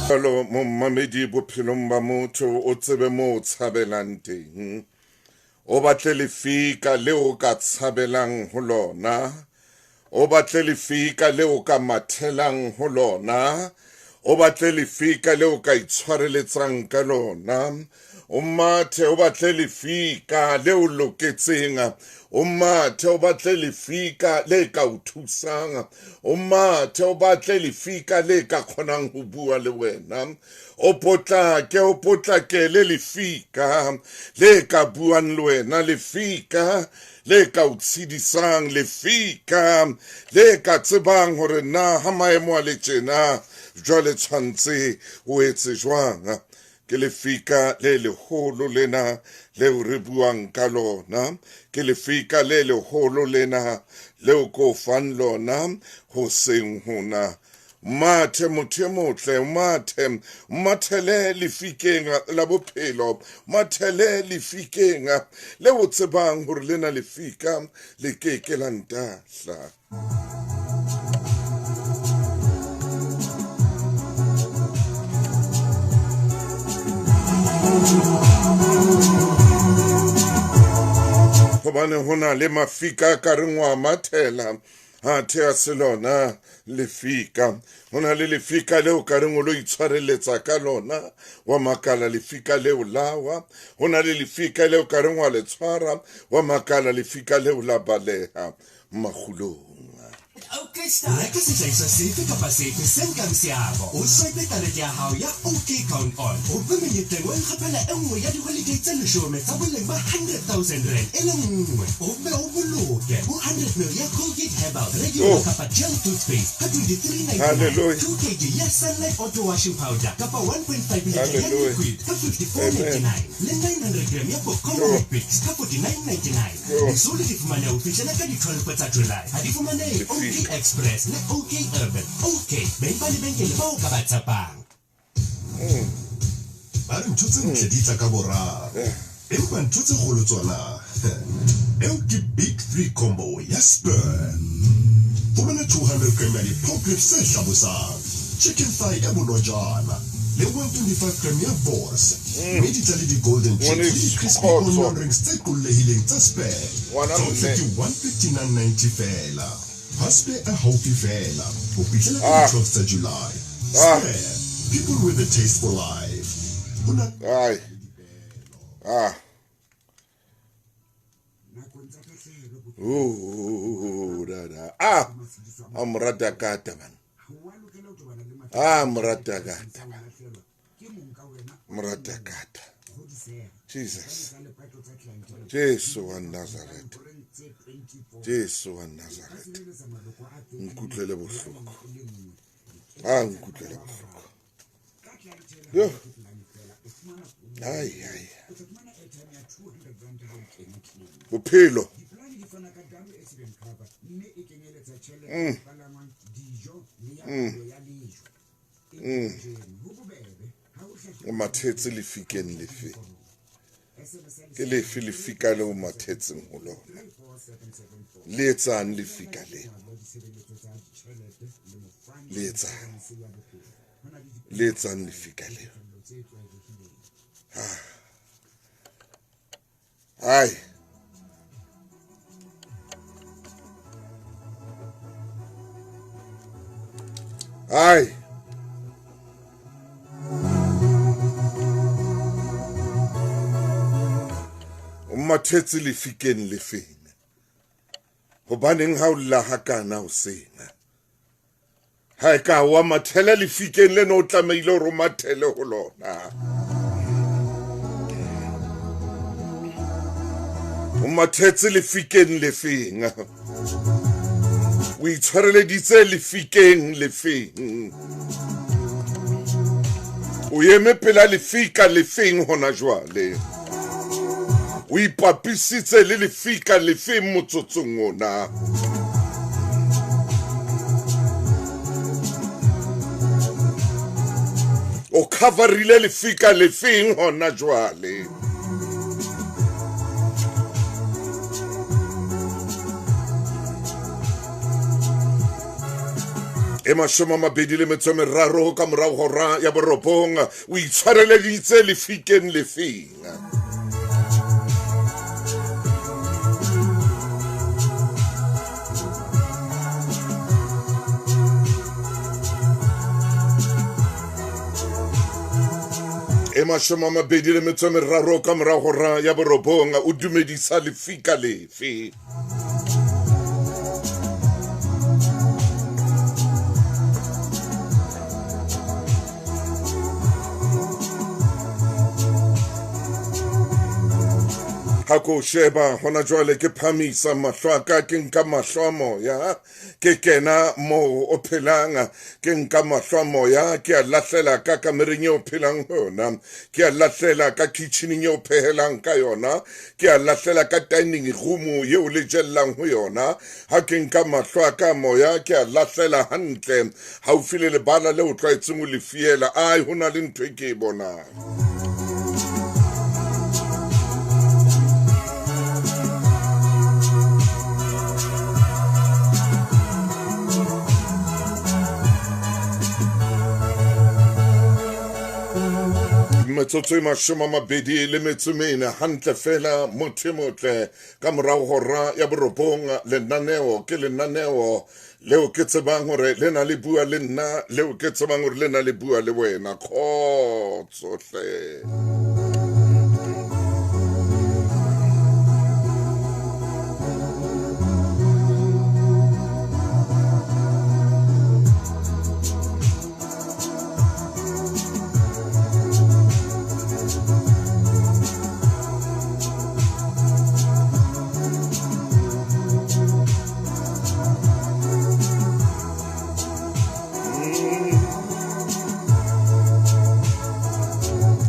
Jalo mommamedi bophelong ba motho o tsebe mo o tshabelang teng. O batle lefika leo o ka tshabelang ho lona. O batle lefika leo o ka mathelang ho lona. O batle lefika leo o ka itshwareletsang ka lona. O mathe o batle lefika le o loketseng. O mathe o batle lefika le ka o thusang. O mathe o batle lefika le ka kgonang ho bua le wena. O potlake, o potlakele lefika le ka buang le wena, lefika le ka o tshedisang, lefika le ka tsebang hore na ha maemo a le tjena jwale tshwantse o etse jwang. Ke lefika le leholo lena leo re buang ka lona, ke lefika le leholo lena leo ko fang lona hoseng hona. Mathe motho e motle, mathe, mathele lefikeng la bophelo, mathele lefikeng le o tsebang hore lena lefika le ke ke la ntahla. Hobane ho na le mafika a ka reng wa mathela ha thea se lona lefika. Ho na le lefika leo ka reng o lo itshwareletsa ka lona, wa makala lefika leo lawa. Ho na le lefika leo ka reng wa le tshwara, wa makala lefika leo la baleha makgulong. Reka sehlahiswa sefe kapa sefe se nkang seabo, o swipe karete ya hao ya OK Count On, o be monyetleng wa ikgethela e nngwe ya diholiday tse leshome tsa boleng ba R100 000 e le nngwe, o be o boloke ho 100 ml ya Colgate Herbal Regular Oh. kapa Gel Toothpaste ka 23.99, Hallelujah. 2 kg ya Sunlight Auto Washing Powder kapa 1.5 litre ya Hallelujah. liquid ka 54.99 Amen. le 900 gram ya Bokomo Sure. Weet-Bix ka 49.99. Sure. Disolo di fumaneha ho fihlela ka di 12 tsa July. Ha di fumanehe OK Lefika. Express le OK Urban. OK, beng ba lebenkele bao ka ba tshepang. Ba re ntho tse ntle di tla ka boraro, empa ntho tse kgolo tsona, eo ke Big Three Combo ya Spur. Fumana 200 gram ya di-pork ribs tse hlabosang, chicken thigh e bonojana le 125 gram ya wors, mme di tla le di-golden chips le di-crispy Ngwaneso, onion rings tse qollehileng tsa Spur. Ngwana Tsohle mme. ke 159.90 feela. Ha Spur e haufi feela ho fihlela ka Ah. di-12 tsa July. Ah. Spur, people with a taste for life. Ho na Ai. Ah. Oh, da, da. Ah, a mo rata kata man. Ah, mo rata kata man. Mo rata kata. Jesus. Jesu wa Nazareth. Jesu wa Nazareth. Nkutlwele bohloko. Ah, nkutlwele bohloko. Yo. Ai, ai. Bophelo. O mathetse lefikeng lefe? Ke lefe lefika leo o mathetseng ho lona? Le etsang lefika leo? Le etsang? Le etsang lefika leo? Ah. Ai. Ai. O mathetse lefikeng lefeng? Hobaneng ha o lla hakana hoseng? Ha e ka wa mathela lefikeng lena o tlamehile hore o mathele ho lona. O mathetse lefikeng lefeng? O itshwareleditse lefikeng lefeng? O eme pela lefika lefeng hona jwale? O ipapisitse le lefika lefeng motsotsong ona? O coverile lefika lefeng hona jwale? E 23 ka morao hora ya borobong, o itshwareleditse lefikeng lefeng? E 23 ka morao hora ya borobong, o dumedisa lefika lefe? Ha ko sheba hona jwale ke phamisa mahlo a ka, ke nka mahlo a moya, ke kena moo o phelang, ke nka mahlo a moya, ke a lahlela ka kamereng eo o phelang ho yona, ke a lahlela ka kitchening eo o phehelang ka yona, ke a lahlela ka dining room eo le jellang ho yona. Ha ke nka mahlo a ka moya, ke a lahlela hantle haufi le lebala leo o tlwaetseng ho le fiela. Ai, ho na le ntho e ke e bonang. Metsotso e 24 hantle fela, motho e motle, ka morao hora ya borobong. Lenaneo ke lenaneo leo ke tsebang hore le na le bua le nna, leo ke tsebang hore le na le bua le wena. Kgotso hle.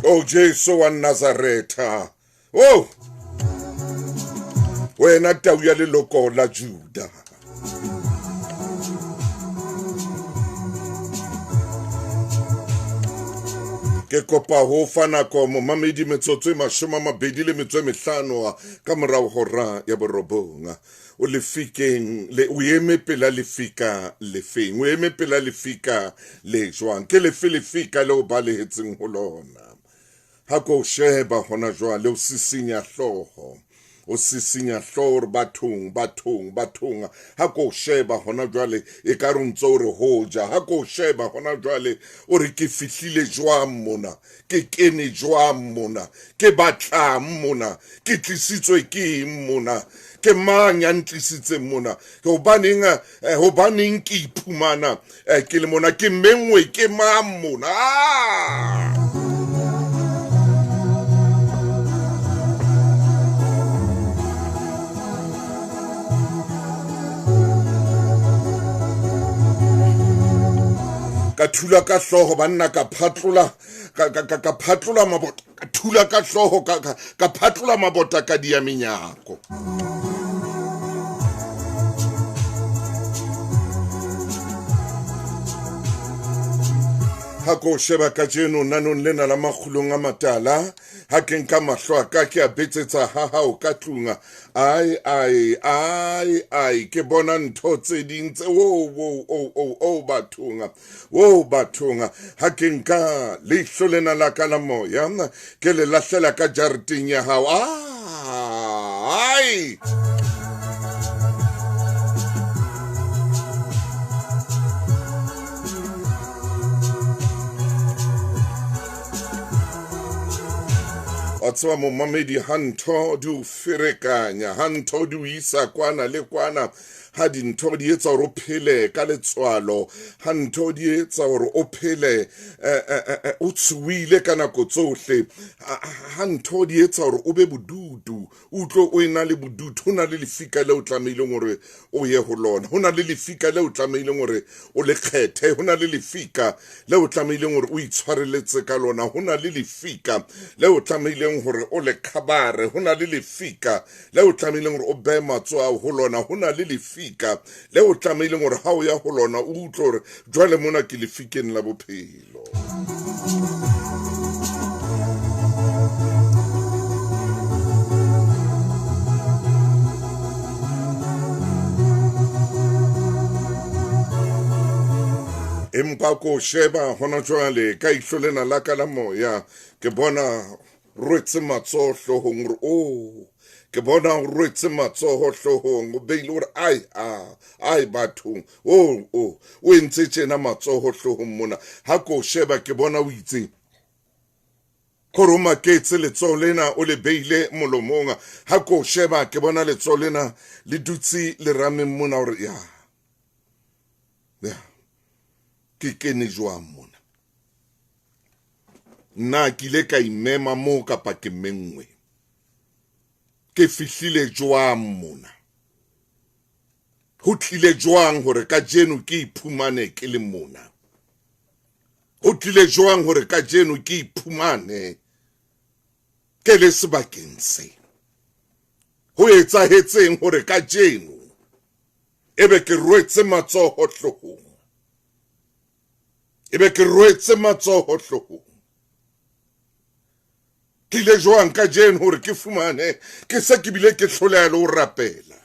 O Jesu wa Nazaretha, oh wena tau ya leloko la Juda. Ke kopa ho fa nako momamedi metsotso e 25 ka morao hora ya borobong. O lefikeng le o eme pela lefika lefeng, o eme pela lefika le jwang? Ke lefe lefika leo balehetseng ho lona? Ha ko sheba hona jwale, o sisinya hlooho, o sisinya hlooho bathong, bathong, bathong. Ha ko sheba hona jwale, e ka re o ntso o re hoja. Ha ko sheba hona jwale, o re ke fihlile jwang mona, ke kene jwang mona, ke batlang mona, ke tlisitswe ke eng mona, ke mang ya ntlisitseng mona, hobaneng, hobaneng ke iphumana ke le mona, ke mengwe ke mang mona? Ka thula ka hlooho banna, ka phatlola ka phatlola mabota, ka thula ka hlooho, ka phatlola mabota ka dia menyako. Ha ko sheba kajeno nanong lena la makgulong a matala, ha ke nka mahlo a ka ke a betsetsa ha hao ka tlung. Ai ai ai ai, ke bona ntho tse ding tse wo wo o o o bathong, wo bathong. Ha ke nka leihlo lena la ka la moya, ke le lahlela ka jareteng ya hao. Ai wa tseba momamedi, ha ntho di o ferekanya, ha ntho di o isa kwana le kwana, ha dintho di etsa hore o phele ka letswalo, ha ntho di etsa hore o phele o tshohile ka nako tsohle, ha ntho di etsa hore o be bodutu, o utlwe o ena le bodutu, ho na le lefika leo o tlamehileng hore o ye ho lona, ho na le lefika leo o tlamehileng hore o le kgethe, ho na le lefika leo o tlamehileng hore o itshwareletse ka lona, ho na le lefika leo o tlamehileng hore o le khabare, ho na le lefika leo o tlamehileng hore o behe matsoho ho lona, ho na le lefika leo o tlamehileng hore ha o ya ho lona o utlwe hore jwale mona ke lefikeng la bophelo. Empa ko sheba hona jwale ka ihlo lena la ka la moya, ke bona rwetse matsoho hloohong hore o ke bona o rwetse matsoho hloohong, o beile hore ai a ai bathong, o o entse tjena matsoho hloohong mona. Ha ko sheba ke bona o itse gore o maketse letsoho lena o le beile molomong. Ha ko sheba ke bona letsoho lena le dutse lerameng mona hore ya ya ke kene jwang mona, nna ke ile ka imema moo kapa ke menngwe, ke fihlile jwang mona, ho tlile jwang hore kajeno ke iphumane ke le mona, ho tlile jwang hore kajeno ke iphumane ke le sebakeng se, ho etsahetseng hore kajeno ebe ke rwetse matsoho hloohong, ebe ke rwetse matsoho hloohong. Tlile jwang kajeno hore ke fumane ke se ke bile ke hloleha le ho rapela.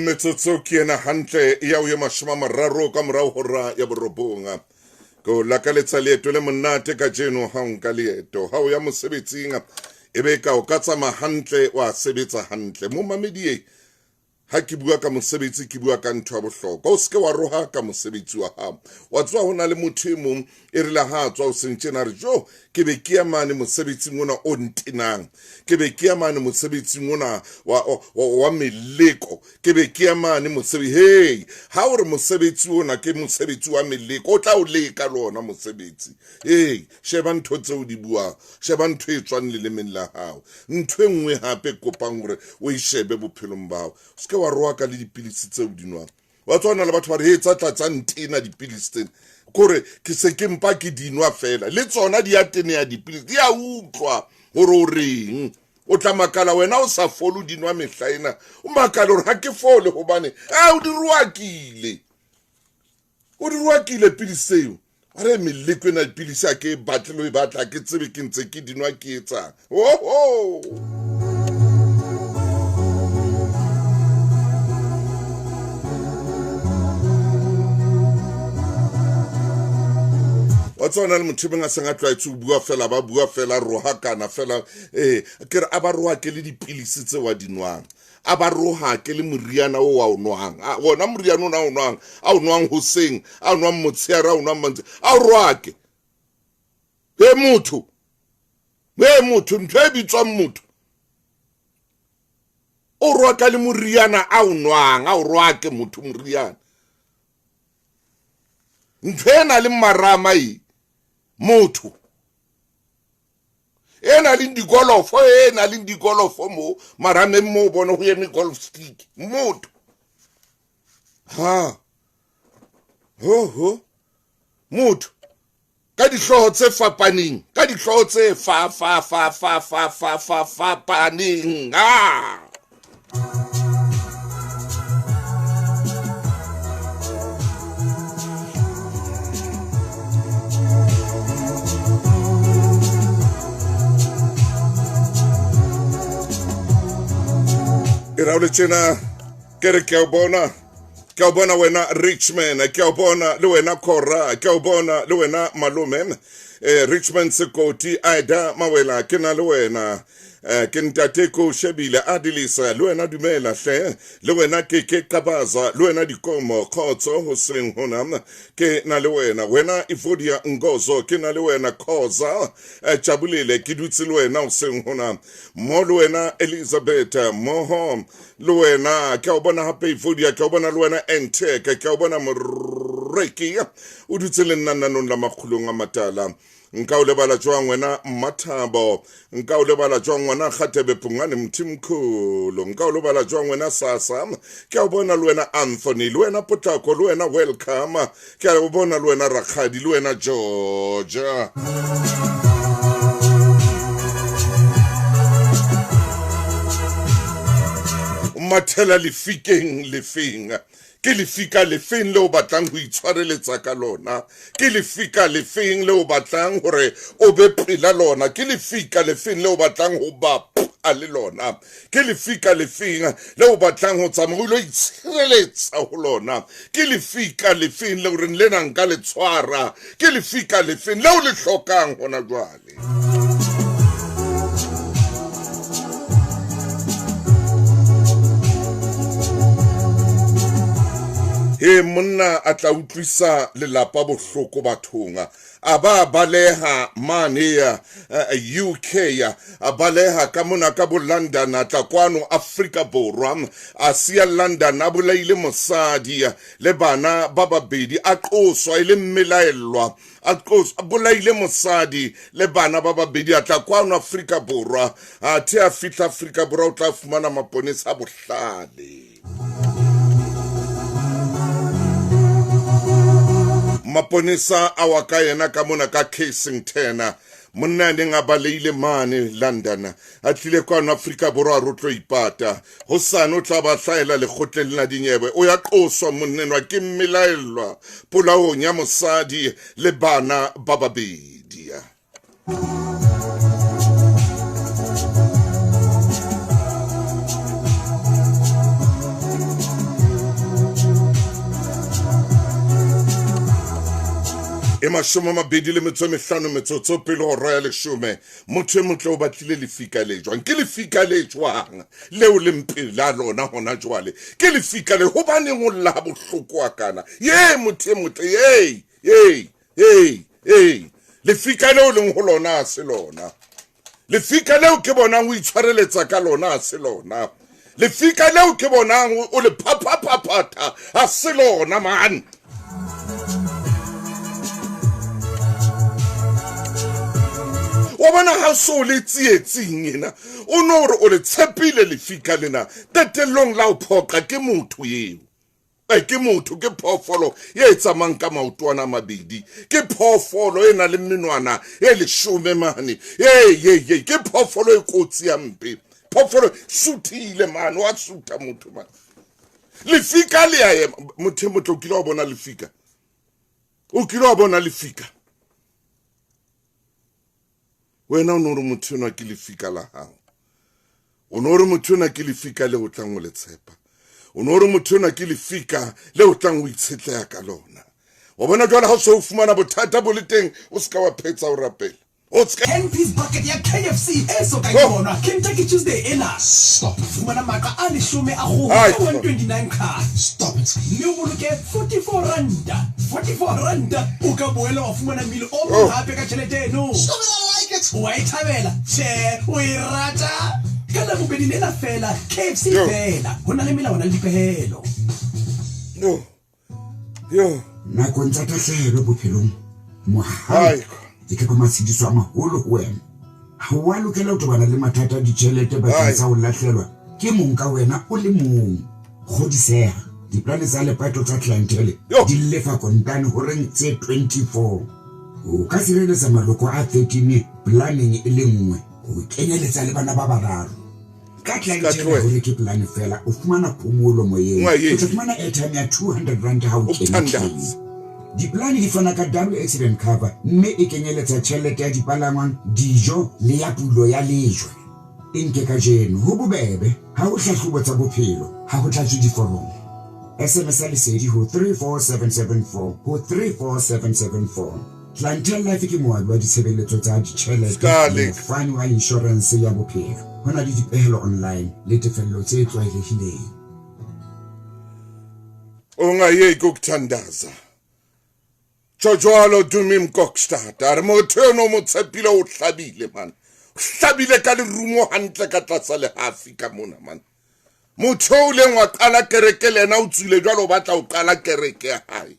Metsotso ke ena hantle ya o ye 30 ka morao hora ya 9. Ke o lakaletsa leeto le monate kajeno ha o nka leeto. Ha o ya mosebetsing ebe ka o ka tsamaya hantle wa sebetsa hantle. Momamedi e ha ke bua ka mosebetsi ke bua ka ntho ya bohlokwa. O seke wa roha ka mosebetsi wa hao. Wa tswa ho na le motho e mong e rile ha a tswa o seng tjena re jo ke be ke ya mane mosebetsing ona o ntenang, ke be ke ya mane mosebetsing ona wa meleko, ke be ke ya mane mosebetsi. Hey, ha o re mosebetsi ona ke mosebetsi wa meleko, o tla o leka le ona mosebetsi. Hey, sheba ntho tseo di buang, sheba ntho e tswang lelemeng la hao. Ntho e nngwe hape kopang hore o e shebe bophelong ba hao. O seke wa roa ka le dipilisi tseo di nwang. Wa tswa le batho ba re he tsa tla tsa ntena dipilisi tsena, kore ke se ke mpa ke dinwa fela, le tsona di a teneya dipilisi, di a utlwa hore o reng. O tla makala wena o sa fole o dinwa mehla ena, o makala hore ha ke fole hobane a o di roakile, o di roakile pilisi tseo. A re meleko ena dipilisi ha ke e batle le ho e batla, ha ke tsebe ke ntse ke dinwa ke etsang. Oho! Wa tswa le motho e mong a seng a tlwaetse ho bua fela, ba bua fela, rohakana fela. Ke re a ba rohake le dipilisi tse wa di nwang, a ba rohake le moriana o wa o nwang, wona moriana ona o nwang, a o nwang hoseng, a o nwang motshehare, a o nwang mantsiboya, a o rohake. E motho, e motho, ntho e bitswang motho, o rohaka le moriana a o nwang, a o rohake motho moriana. Ntho e na le marama e motho, e na le dikolofo, e na le dikolofo mo marameng mo bona ho eme golf stick motho. Ha ho ho motho ka dihlooho tse fapaneng, ka dihlooho tse fa fa fa fa fa fa fa fapaneng. Ah! E raole tjena ke re ke a o bona, ke a o bona wena Richman, ke a o bona le wena Cora, ke a o bona le wena malome Richmond Sekoti, Aida Mawela, ke na le wena. Ke ntate ko shebile Adelisa, le wena dumela hle, le wena ke ke Qabaza, le wena Dikomo Khotso hoseng hona, ke na le wena. Wena Ivodia Ngozo, ke na le wena. Khoza Jabulile, ke dutse le wena hoseng hona. Mo le wena Elizabeth, moho le wena ke a o bona hape Ivodia, ke a o bona le wena Entek, ke a o bona Moreki, o dutse le nna nanong la makgulong a matala. Nka o lebala jwang wena Mmathabo, nka o lebala jwang wena Kgatebe Pungane Mthimkhulu, nka o lebala jwang wena Sasa, ke a o bona le wena Anthony, le wena Potlako, le wena Welcome, ke a o bona le wena Rakgadi, le wena George. Mathela lefikeng lefeng, ke lefika lefeng le o batlang ho itshwareletsa ka lona, ke lefika lefeng le o batlang hore o be pela lona, ke lefika lefeng le o batlang ho bapa le lona, ke lefika lefeng le o batlang ho tsamaya o ilo itshireletsa ho lona, ke lefika lefeng le horeng lena nka le tshwara, ke lefika lefeng leo le hlokang hona jwale. He monna a tla utlwisa lelapa bohloko bathong, a ba baleha mane ya UK, a baleha ka mona ka bo London, a tla kwano Afrika Borwa, a siya London a bolaile mosadi le bana ba babedi, a qoswa e le mmelaellwa, a qoswa a bolaile mosadi le bana ba babedi, a tla kwano Afrika Borwa, a the a fihla Afrika Borwa o tla fumana maponesa a bohlale. Maponesa a wa ka yena ka mona ka Kensington, monna a neng a baleile mane London, a tlile kwano Afrika Borwa a re o tlo ipata, hosane o tla ba hlahela lekgotleng la dinyewe, o ya qoswa monnenwa ke mmelaellwa polaong ya mosadi le bana ba babedi. E 25 metsotso pele hora ya 10. Motho e motle o batlile lefika le jwang? Ke lefika le jwang leo le mpela lona hona jwale? Ke lefika le hobaneng o lla bohloko wa kana? Ye motho e motle, ye ye ye ye, lefika leo leng ho lona se lona, lefika leo ke bonang o itshwareletsa ka lona se lona, lefika leo ke bonang o le phaphaphaphatha ha se lona man. Wa bona ha so le tsietsing ena, o no re o le tshepile lefika lena, qetellong la o phoqa ke motho eo. Ke motho, ke phoofolo e tsamayang ka maotwana a mabedi, ke phoofolo e nang le menwana e 10 mane, ye ke phoofolo e kotsi ya mpe, phoofolo suthile mane, wa sutha motho mane. Lefika le ya ema, motho e motle o kile wa bona lefika, o kile wa bona lefika, wena o no re motho enwa ke lefika la hao, o no re motho enwa ke lefika le o tlang o le tshepa, o no re motho enwa ke lefika le o tlang o itshetleha ka lona. Wa bona jwale ha o so o fumana bothata bo le teng, o se ka wa phetsa o rapela. O se ka 10 piece bucket ya KFC e so ka e bonwa Kentucky Tuesday ena. Stop. Fumana maqa a 10 a kgoho ka 129 card. Stop it. Mme o boloke 44 ranta. 44 ranta o ka boela wa fumana meal o mong hape ka tjhelete eno. Stop it, I like it. Wa e thabela? Tjhe, o e rata? Ka Labobedi lena feela, KFC feela. Ho na le melawana le dipehelo. Yo. Yo. Nakong tsa tahlehelo bophelong, mohau e ka ba matshediso a maholo ho wena. Ha o a lokela ho tobana le mathata a ditjhelete bakeng sa ho lahlelwa ke mong ka wena o le mong. Kgodiseha, diplane tsa lepato tsa Clientele di lefa kontane horeng tse 24. O ka sireletsa maloko a 13 planeng e le nngwe, ho kenyeletsa le bana ba bararo. Ka Clientele ha o reke plane feela, o fumana phomolo moyeng. O tla fumana airtime ya 200 rand ha o kena claim. Diplane di fana ka double accident cover mme e kenyeletsa tjhelete ya dipalangwang, dijo le ya pulo ya lejwe. E nke kajeno, ho bobebe, ha ho hlahlobo tsa bophelo, ha ho tlatswe diforomo. SMS ya Lesedi ho 34774 ho 34774. Clientele Life ke moabi wa ditshebeletso tsa ditjhelete le mofani wa inshorense ya bophelo. Ho na le dipehelo online le tefello tse tlwaelehileng. Ungayeki ukuthandaza. Tjho jwalo Dumi Mkokstad, a re motho eno o mo tshepile o hlabile man, o hlabile ka lerumo hantle ka tlasa lehafi ka mona man. Motho o ileng wa qala kereke le yena o tswile jwalo, o batla ho qala kereke ya hae,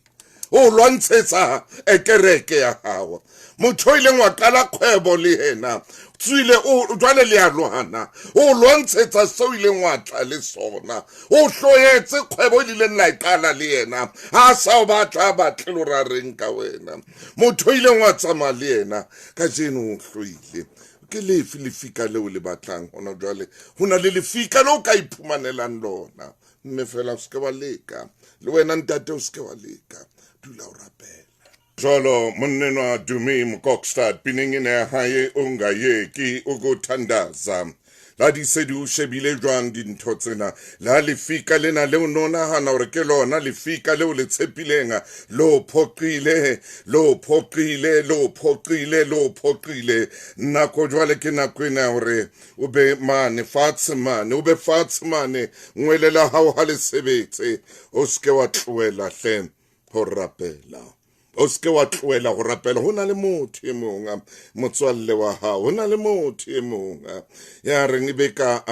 o lwantshetsa kereke ya hao. Motho o ileng wa qala kgwebo le yena tswile o jwale le a lwana, o lwantshetsa seo ileng wa tla le sona, o hloyetse kgwebo e ileng la e qala le yena, ha sa o batla a batle le hore a reng ka wena. Motho o ileng wa tsamaya le yena kajeno o hloile. Ke lefe lefika leo le batlang hona jwale? Ho na le lefika leo ka iphumanelang lona, mme fela o se ke wa leka. Le wena ntate o se ke wa leka, dula o rapela. Jwalo monnenwa Dumi Mkokstad pineng ena ya hae o ngayeki ukuthandaza. La di se di o shebile jwang dintho tsena? La lefika lena leo no nahana hore ke lona lefika leo le tshepileng, lo phoqile, lo phoqile, lo phoqile, lo phoqile. Nako jwale ke nako ena ya hore o be mane fatshe mane, o be fatshe mane, ngwele la hao ha le sebetse. O se ke wa tlohela hle ho rapela. O se ke wa tlohela ho rapela. Ho na le motho e mong, motswalle wa hao, ho na le motho e mong ya reng ebe ka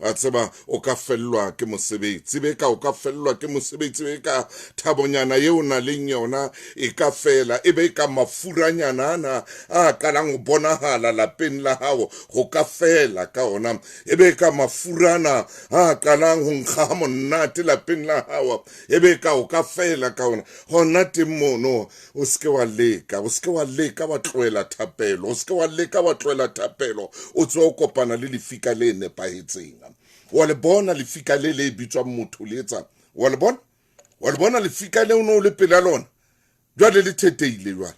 a tseba o ka fellwa ke mosebetsi, ebe ka o ka fellwa ke mosebetsi, ebe ka thabonyana eo o nang leng yona e ka fela, ebe ka mafuranyana ana a qalang ho bonahala lapeng la hao ho ka fela ka ona, ebe ka mafurana a qalang ho nkga ha monate lapeng la hao, ebe ka o ka fela ka ona. Hona teng mono o se ke wa leka, o se ke wa leka wa tlohela thapelo, o se ke wa leka wa tlohela thapelo. O tswe o kopana le lefika le nepahetseng. Wa le bona lefika le le bitswang motho le etsa, wa le bona, wa le bona lefika le o no le pela lona jwale le thetehile, jwale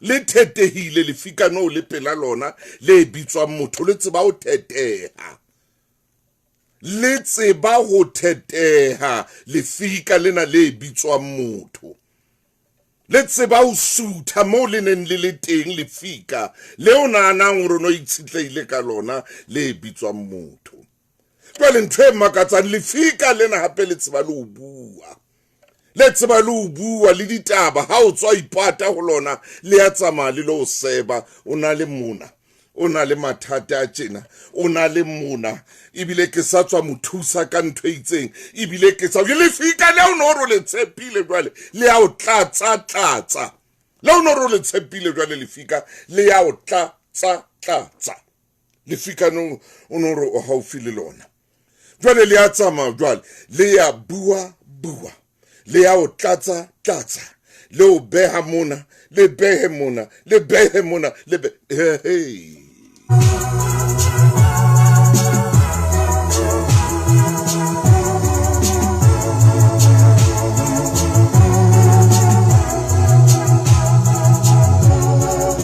le thetehile lefika no le pela lona le bitswang motho, le tseba ho theteha, le tseba ho theteha lefika lena le bitswang motho, le tseba ho sutha moo le neng le le teng lefika leo nahanang hore no itshitlehile ka lona le bitswang motho. Jwale ntho e makatsang, lefika lena hape le tseba le ho bua, le tseba le ho bua le ditaba. Ha o tswa ipata ho lona, le ya tsamaya le lo seba. O na le mona, o na le mathata a tjena, o na le mona, ebile ke sa tswa mo thusa ka ntho e itseng, ebile ke sa lefika leo no re le tshepile jwale le ya o tlatsa tlatsa, leo no re le tshepile jwale lefika le ya o tlatsa tlatsa. Lefika no o no re o haufi le lona jwale le ya tsamaya jwale le ya bua bua, le ya o tlatsa tlatsa, le o beha mona, le behe mona, le behe mona, le be hey.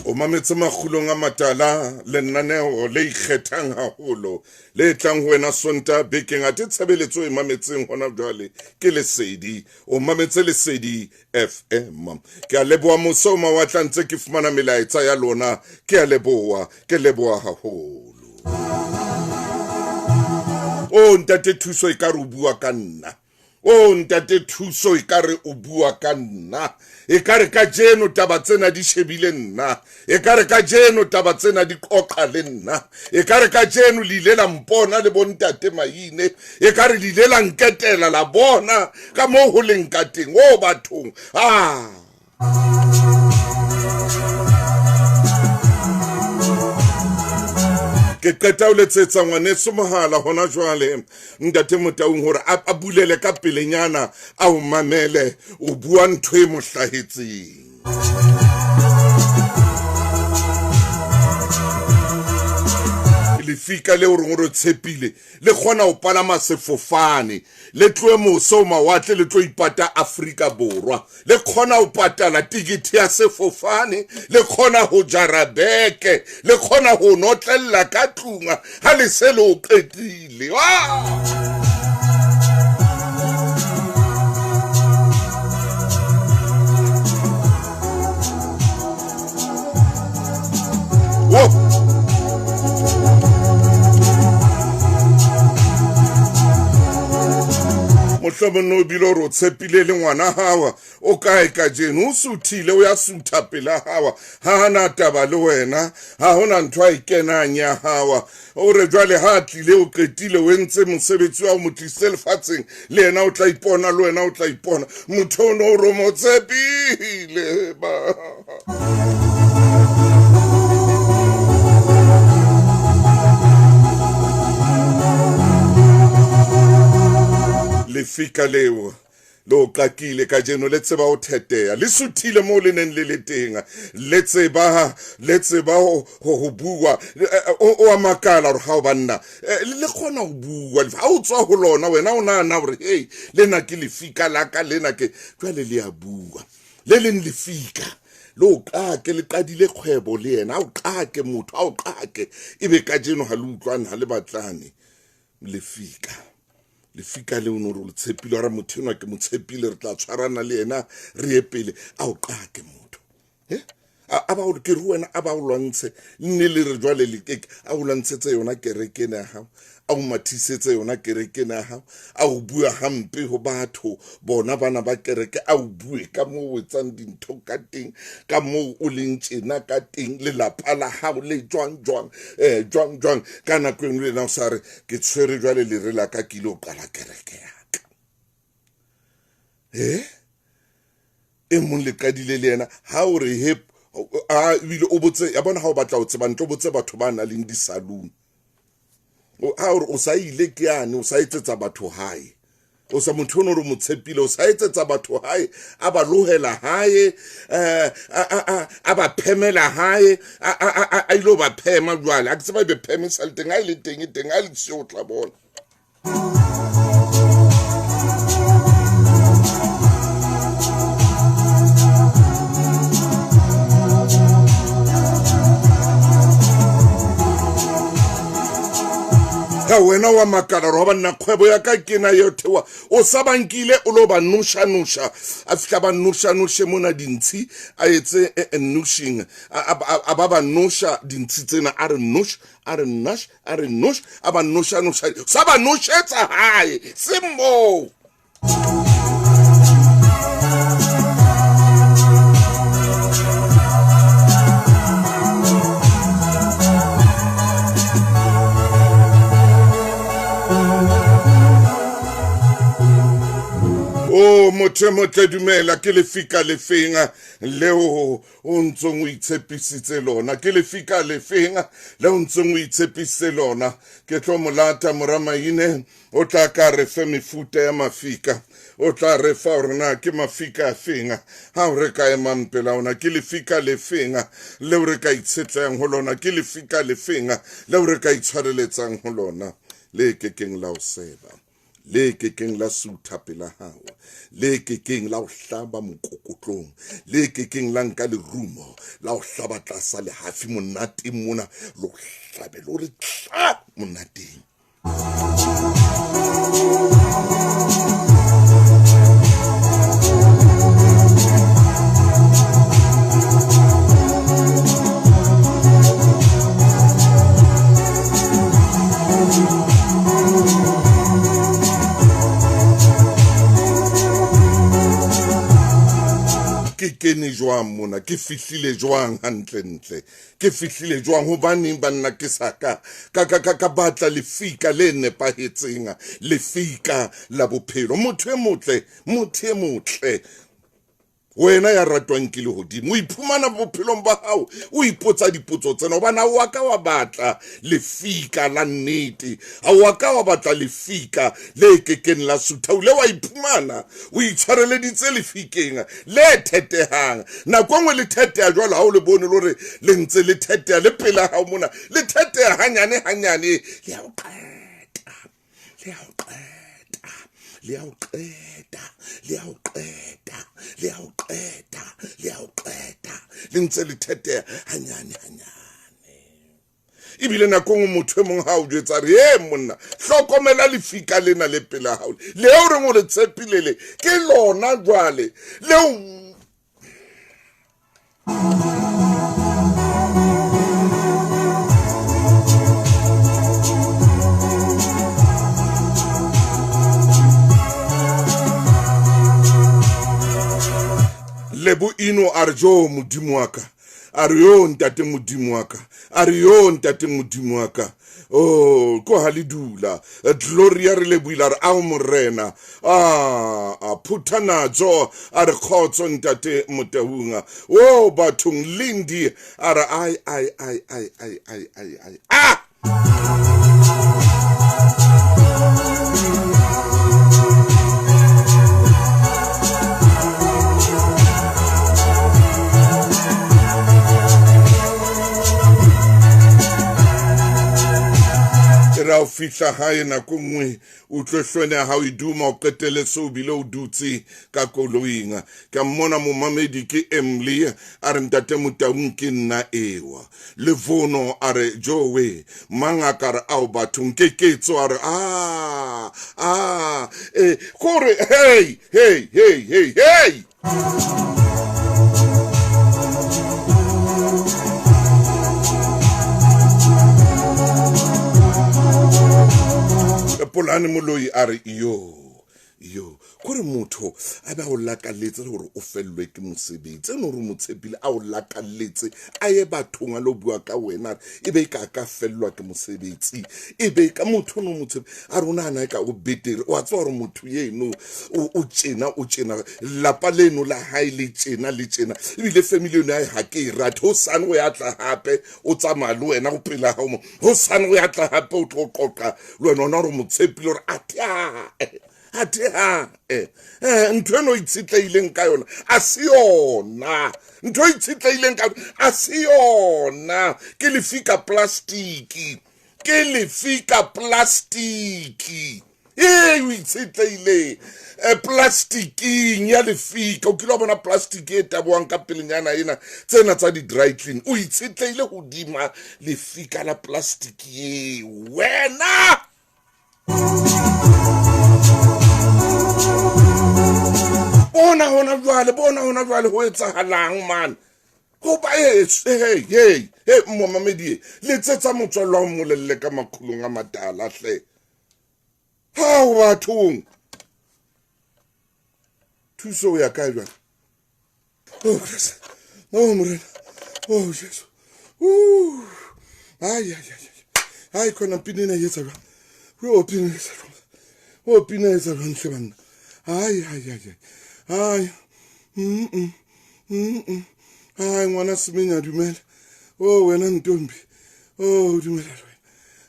O mametse makgulong a matala, lenaneo le ikgethang haholo le tlang ho wena Sontaha bekeng. Athe tshebeletso e mametseng hona jwale ke Lesedi. O mametse Lesedi FM. Ke a leboha mose o mawatla ntse ke fumana melaetsa ya lona. Ke a leboha, ke leboha haholo. O ntate Thuso e ka re o bua ka nna. O ntate Thuso e ka re o bua ka nna. E ka re kajeno taba tsena di shebile nna. E ka re kajeno taba tsena di qoqa le nna. E ka re kajeno le ile la mpona le bontate Maine. E ka re le ile la nketela la bona ka moo ho leng ka teng. O bathong. Ah. Ke qeta ho letsetsa ngwaneso mohala hona jwale ntate Motaung hore a bulele ka pelenyana a o mamele, o bua ntho e mo hlahetseng. Lefika leo reng re tshepile le kgona ho palama sefofane, le tlohe mose o mawatle le tlo ipata Afrika Borwa, le kgona ho patala tikete ya sefofane, le kgona ho jara beke, le kgona ho notlella ka tlung ha le se le o qetile. Mohlomong o bile o re o tshepile le ngwana hao, O kae kajeno? O suthile, o ya sutha pela hawa. Ha hana taba le wena, ha hona ntho a e kenang ya hawa. O re jwale ha tlile o qetile o entse mosebetsi wa o mo tlisitse lefatsheng, le yena o tla ipona, le wena o tla ipona. Motho o no re mo tshepile ba. Lefika leo le o qakile kajeno, le tseba ho theteha, le suthile moo le neng le le teng, le tseba ho bua. O a makala hore ha o banna le kgona ho bua, ha o tswa ho lona wena o nahana hore hey, lena ke lefika la ka, lena ke jwale le a bua. Le leng lefika le o qake, le qadile kgwebo le yena, ha o qake motho, ha o qake, ebe kajeno ha le utlwane, ha le batlane. Lefika lefika le o no re o tshepile, hore motho enwa ke mo tshepile, re tla tshwarana le yena re ye pele. A o qake motho, a ba o ke re wena, a ba o lwantshe nne le re jwale le ke a o lwantshetse yona kereke ena ya hao, a o mathisetse yona kereke ena ya hao, a o bua hampe ho batho bona bana ba kereke, a o bue ka moo o etsang dintho ka teng, ka moo o leng tjena ka teng, lelapa la hao le jwang jwang, jwang jwang. Ka nako e nngwe le yena o sa re ke tshwere jwale lere la ka, ke ile ho qala kereke ya ka. E mong le qadile le yena, ha o re he, a ebile o botse ya bona, ha o batla ho tseba ntlo, botse batho ba nang le di-saloon. Ha o re o sa ile ke yane, o sa etsetsa batho hae, o sa motho ono re mo tshepile, o sa etsetsa batho hae, a ba lohela hae, a ba phemela hae, a ile ho ba phema jwale. Ha ke tseba ebe pheme sa le teng, ha e le teng e teng, ha e le siyo o tla bona. Ha wena wa makala hore banna kgwebo ya ka ke na eo thewa, o sa bankile o lo ba nosha nosha, a fihla ba nosha noshe mona dintshi, a etse noshing, a ba nosha dintshi tsena, a re nosh, a re nash, a re nosh, a ba nosha nosha, sa ba noshetsa hae se moo. O motho motle dumela, ke lefika lefeng leo o ntsong o itshepisitse lona? Ke lefika lefeng leo o ntsong o itshepisitse lona? Ke tlo molata mora Maine, o tla ka re fe mefuta ya mafika, o tla re fa hore na ke mafika a feng ha o re ka emang pela ona. Ke lefika lefeng leo re ka itshetlehang ho lona? Ke lefika lefeng leo re ka itshwareletsang ho lona, le kekeng la o seba, le kekeng la sutha pela hao, le kekeng la o hlaba mokokotlong, le kekeng la nka lerumo la o hlaba tlasa lehafi monateng mona, lo hlabe lo re tla monateng. Ke kene jwang mona, ke fihlile jwang hantlentle, ke fihlile jwang? Hobaneng banna ke sa ka ka batla lefika le nepahetseng, lefika la bophelo. Motho e motle, motho e motle, wena ya ratwang ke lehodimo, o iphumana bophelong ba hao o ipotsa dipotso tsena, hobane ha o a ka wa batla lefika la nnete, ha o a ka wa batla lefika le kekeng la sutha. O ile wa iphumana o itshwareleditse lefikeng le thetehang. Nako nngwe le theteha jwalo, ha o le bone le hore le ntse le theteha le pela hao mona, le theteha hanyane hanyane, le a o qeta, le a o qeta, le a o qeta, le a o qeta, le a o qeta, le a o qeta, le ntse le theteha hanyane hanyane. Ebile nako nngwe motho e mong ha o jwetsa re, e monna, hlokomela lefika lena le pela hao, leo reng o le tshepile le ke lona jwale leo. Eno a re jo modimo wa ka, a re yo ntate modimo wa ka, a re yo ntate modimo wa ka. Oh, ko ha le dula Gloria re lebohile, re ao morena a phuthana jo a re khotso ntate Motaung. Oh bathong Lindy a re ai ai ai ai ai ai ai ai ah. Ra o fihla hae nako nngwe o tlo hlone ha o iduma o qetele se o bile o dutse ka koloing. Ka mmona momamedi ke Emily a re ntate Motaung ke nna ewa. Levono a re jowe mangaka re ao bathong ke ketso a re a a e kore hey hey hey hey hey. Polane Moloi a re yo yo kore motho a ba o lakaletse hore o fellwe ke mosebetsi eno re mo tshepile a o lakaletse a ye bathong a lo bua ka wena e be ka ka fellwa ke mosebetsi e be ka motho no mo tshepe a rona ana ka o betere wa tswa hore motho yeno o tjena o tjena lapa leno la hae le tjena le tjena ebile family yona ha ke e rate ho sane o ya tla hape o tsamaya le wena go pela ha mo ho sane o ya tla hape o tlo qoqa le wena ona hore mo tshepile hore athe ha ntho eno itshetleileng ka yona a se yona ntho e itshetleileng ka a se yona ke lefika plastiki ke lefika plastiki e o itshetleile plastiking ya lefika o kile wa bona plastic e taboang ka pelenyana ena tsena tsa di-dry clean o itshetleile hodima lefika la plastic ye wena. Bona hona jwale, bona hona jwale ho etsahalang man. Ho ba hey hey hey momamedi letsetsa motswallo wa mmolelle ka makhulong a matala hle. Ha o bathong. Thuso ya kae jwale? Oh Christ. Oh morena. Oh Jesu. Ai ai ai. Ai khona pina ena e etsa jwang? O pina etsa jwang? O pina etsa jwang hle banna? Ai ai ai ai. Ai ngwana Semenya dumela. Oh wena Ntombi. Oh dumela wena.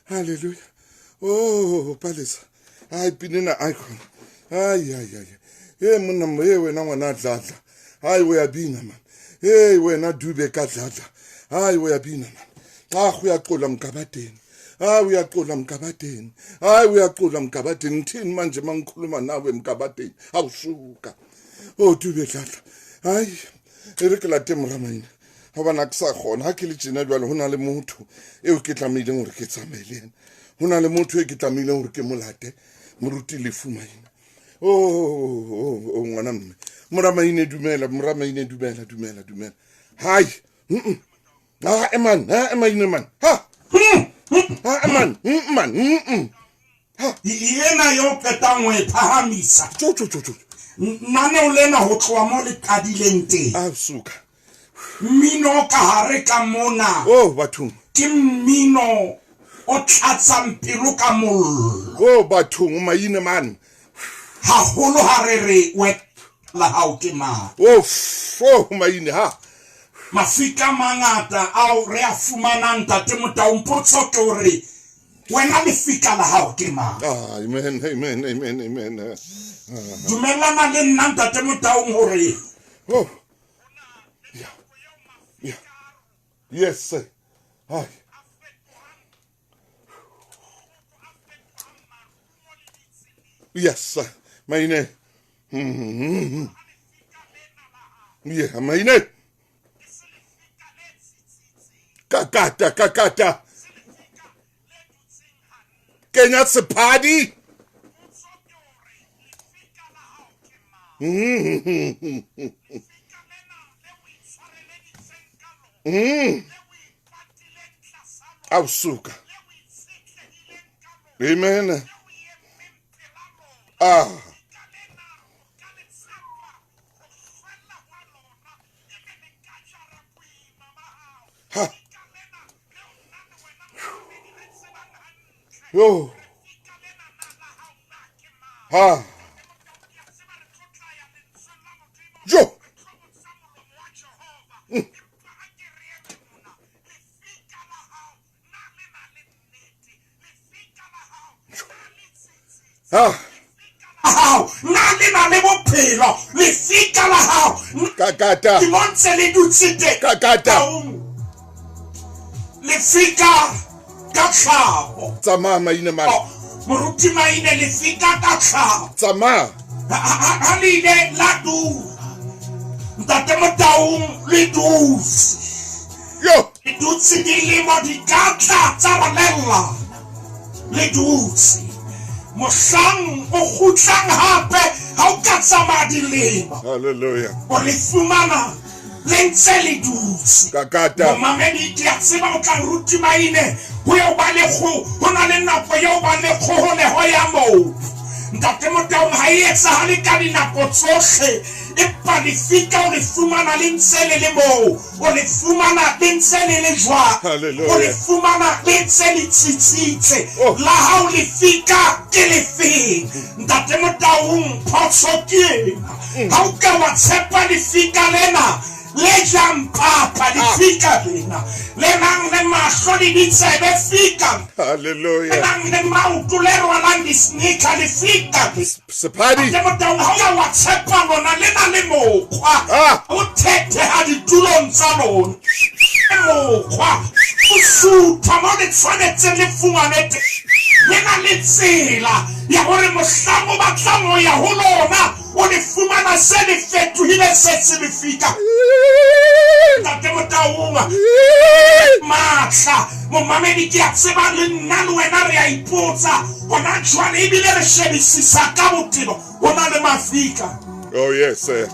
Hallelujah. Oh Palesa. Ai pina ena ai khona. Ai ai ai. Hey monna hey wena ngwana dladla. Ai o ya bina man. Hey wena Dube ka dladla. Ai o ya bina man. Ah uyaxola mgabadeni. Ah uyaxola mgabadeni. Hayi uyaxola mgabadeni. Ngithini manje mangikhuluma nawe mgabadeni? Awusuka. Oh Dube dladla. Hayi e re ke late moramaina. Ha bana ke sa kgona ha ke le tjena jwale ho na le motho eo ke tlamehileng hore ke tsamaye le yena. Ho na le motho e ke tlamehileng hore ke molate moruti Lefu Maina. Oh oh ngwana mme. Moramaine dumela, moramaine dumela, dumela, dumela. Hai. Ha eman, ha emaine man. Ha. Ha eman, man. Ha. Yena yo qetang ho e phahamisa. Tjo tjo tjo tjo. Nane o lena ho tloha mo le qadileng teng. Ah suka. Mmino ka hare ka mona. Oh bathong. Ke mmino o tlatsang pelo ka mollo. Oh bathong maine man. Haholo ha re re we la hao ke mang. Oh oh maine ha. Mafika mangata ao re a fumanang ntate Motaung potso ke hore wena lefika la hao ke mang. Amen amen amen amen. Dumellana le nna ntate Motaung hore oh yeah yeah yes sir. Hi. Yes sir. Maine. Yeah maine. Kakata kakata. Kenya sephadi. Awusuka. Amen. Ah. Yo. Ha. Jo. Ha. Hao na le na le bophelo lefika la hao Kakata. ke montse le dutse teng Kakata. Taung. Lefika ka tlhago. Tsamaya maine mane. Oh, moruti Maine lefika ka tlhago. Tsamaya. Ha le ile la dula. Ntate Motaung le dutse. Yo. Le dutse dilemo di ka tla tsa rolella. Le dutse. Mohlang o kgutlang hape ha o ka tsamaya dilemo. Hallelujah. O le fumana le ntse le dutse. Kakata. Momamedi ke a tseba o tla ruti Maine ho eo ba le kgo ho na le nako eo ba le kgoholeho ya mobu. Ntate Motaung ha e etsahale ka dinako tsohle, empa lefika o le fumana le ntse le le moo, o le fumana le ntse le le jwang, Hallelujah. o le fumana le ntse le tsitsitse. Oh. La hao lefika ke lefeng? Ntate Motaung phoso ke ena. Ha o ka wa tshepa lefika lena le jang papa, lefika lena le nang le mahlo le ditsebe, fika Hallelujah. le nang le maoto le rwalang di-sneaker, lefika le. Sephadi. Ntate Motaung ha o ka wa tshepa lona le na le mokgwa Ah. o thetheha ditulong tsa lona. Mokgwa o sutha mo le tshwanetseng le fumane teng. Le na le tsela ya hore mohlang o batlang ho ya ho lona o le fumana se le fetohile se se lefika. Ntate Motaung matla momamedi ke a tseba le nna le wena re a ipotsa hona jwale ebile re shebisisa ka botebo ho na le mafika Oh yes sir.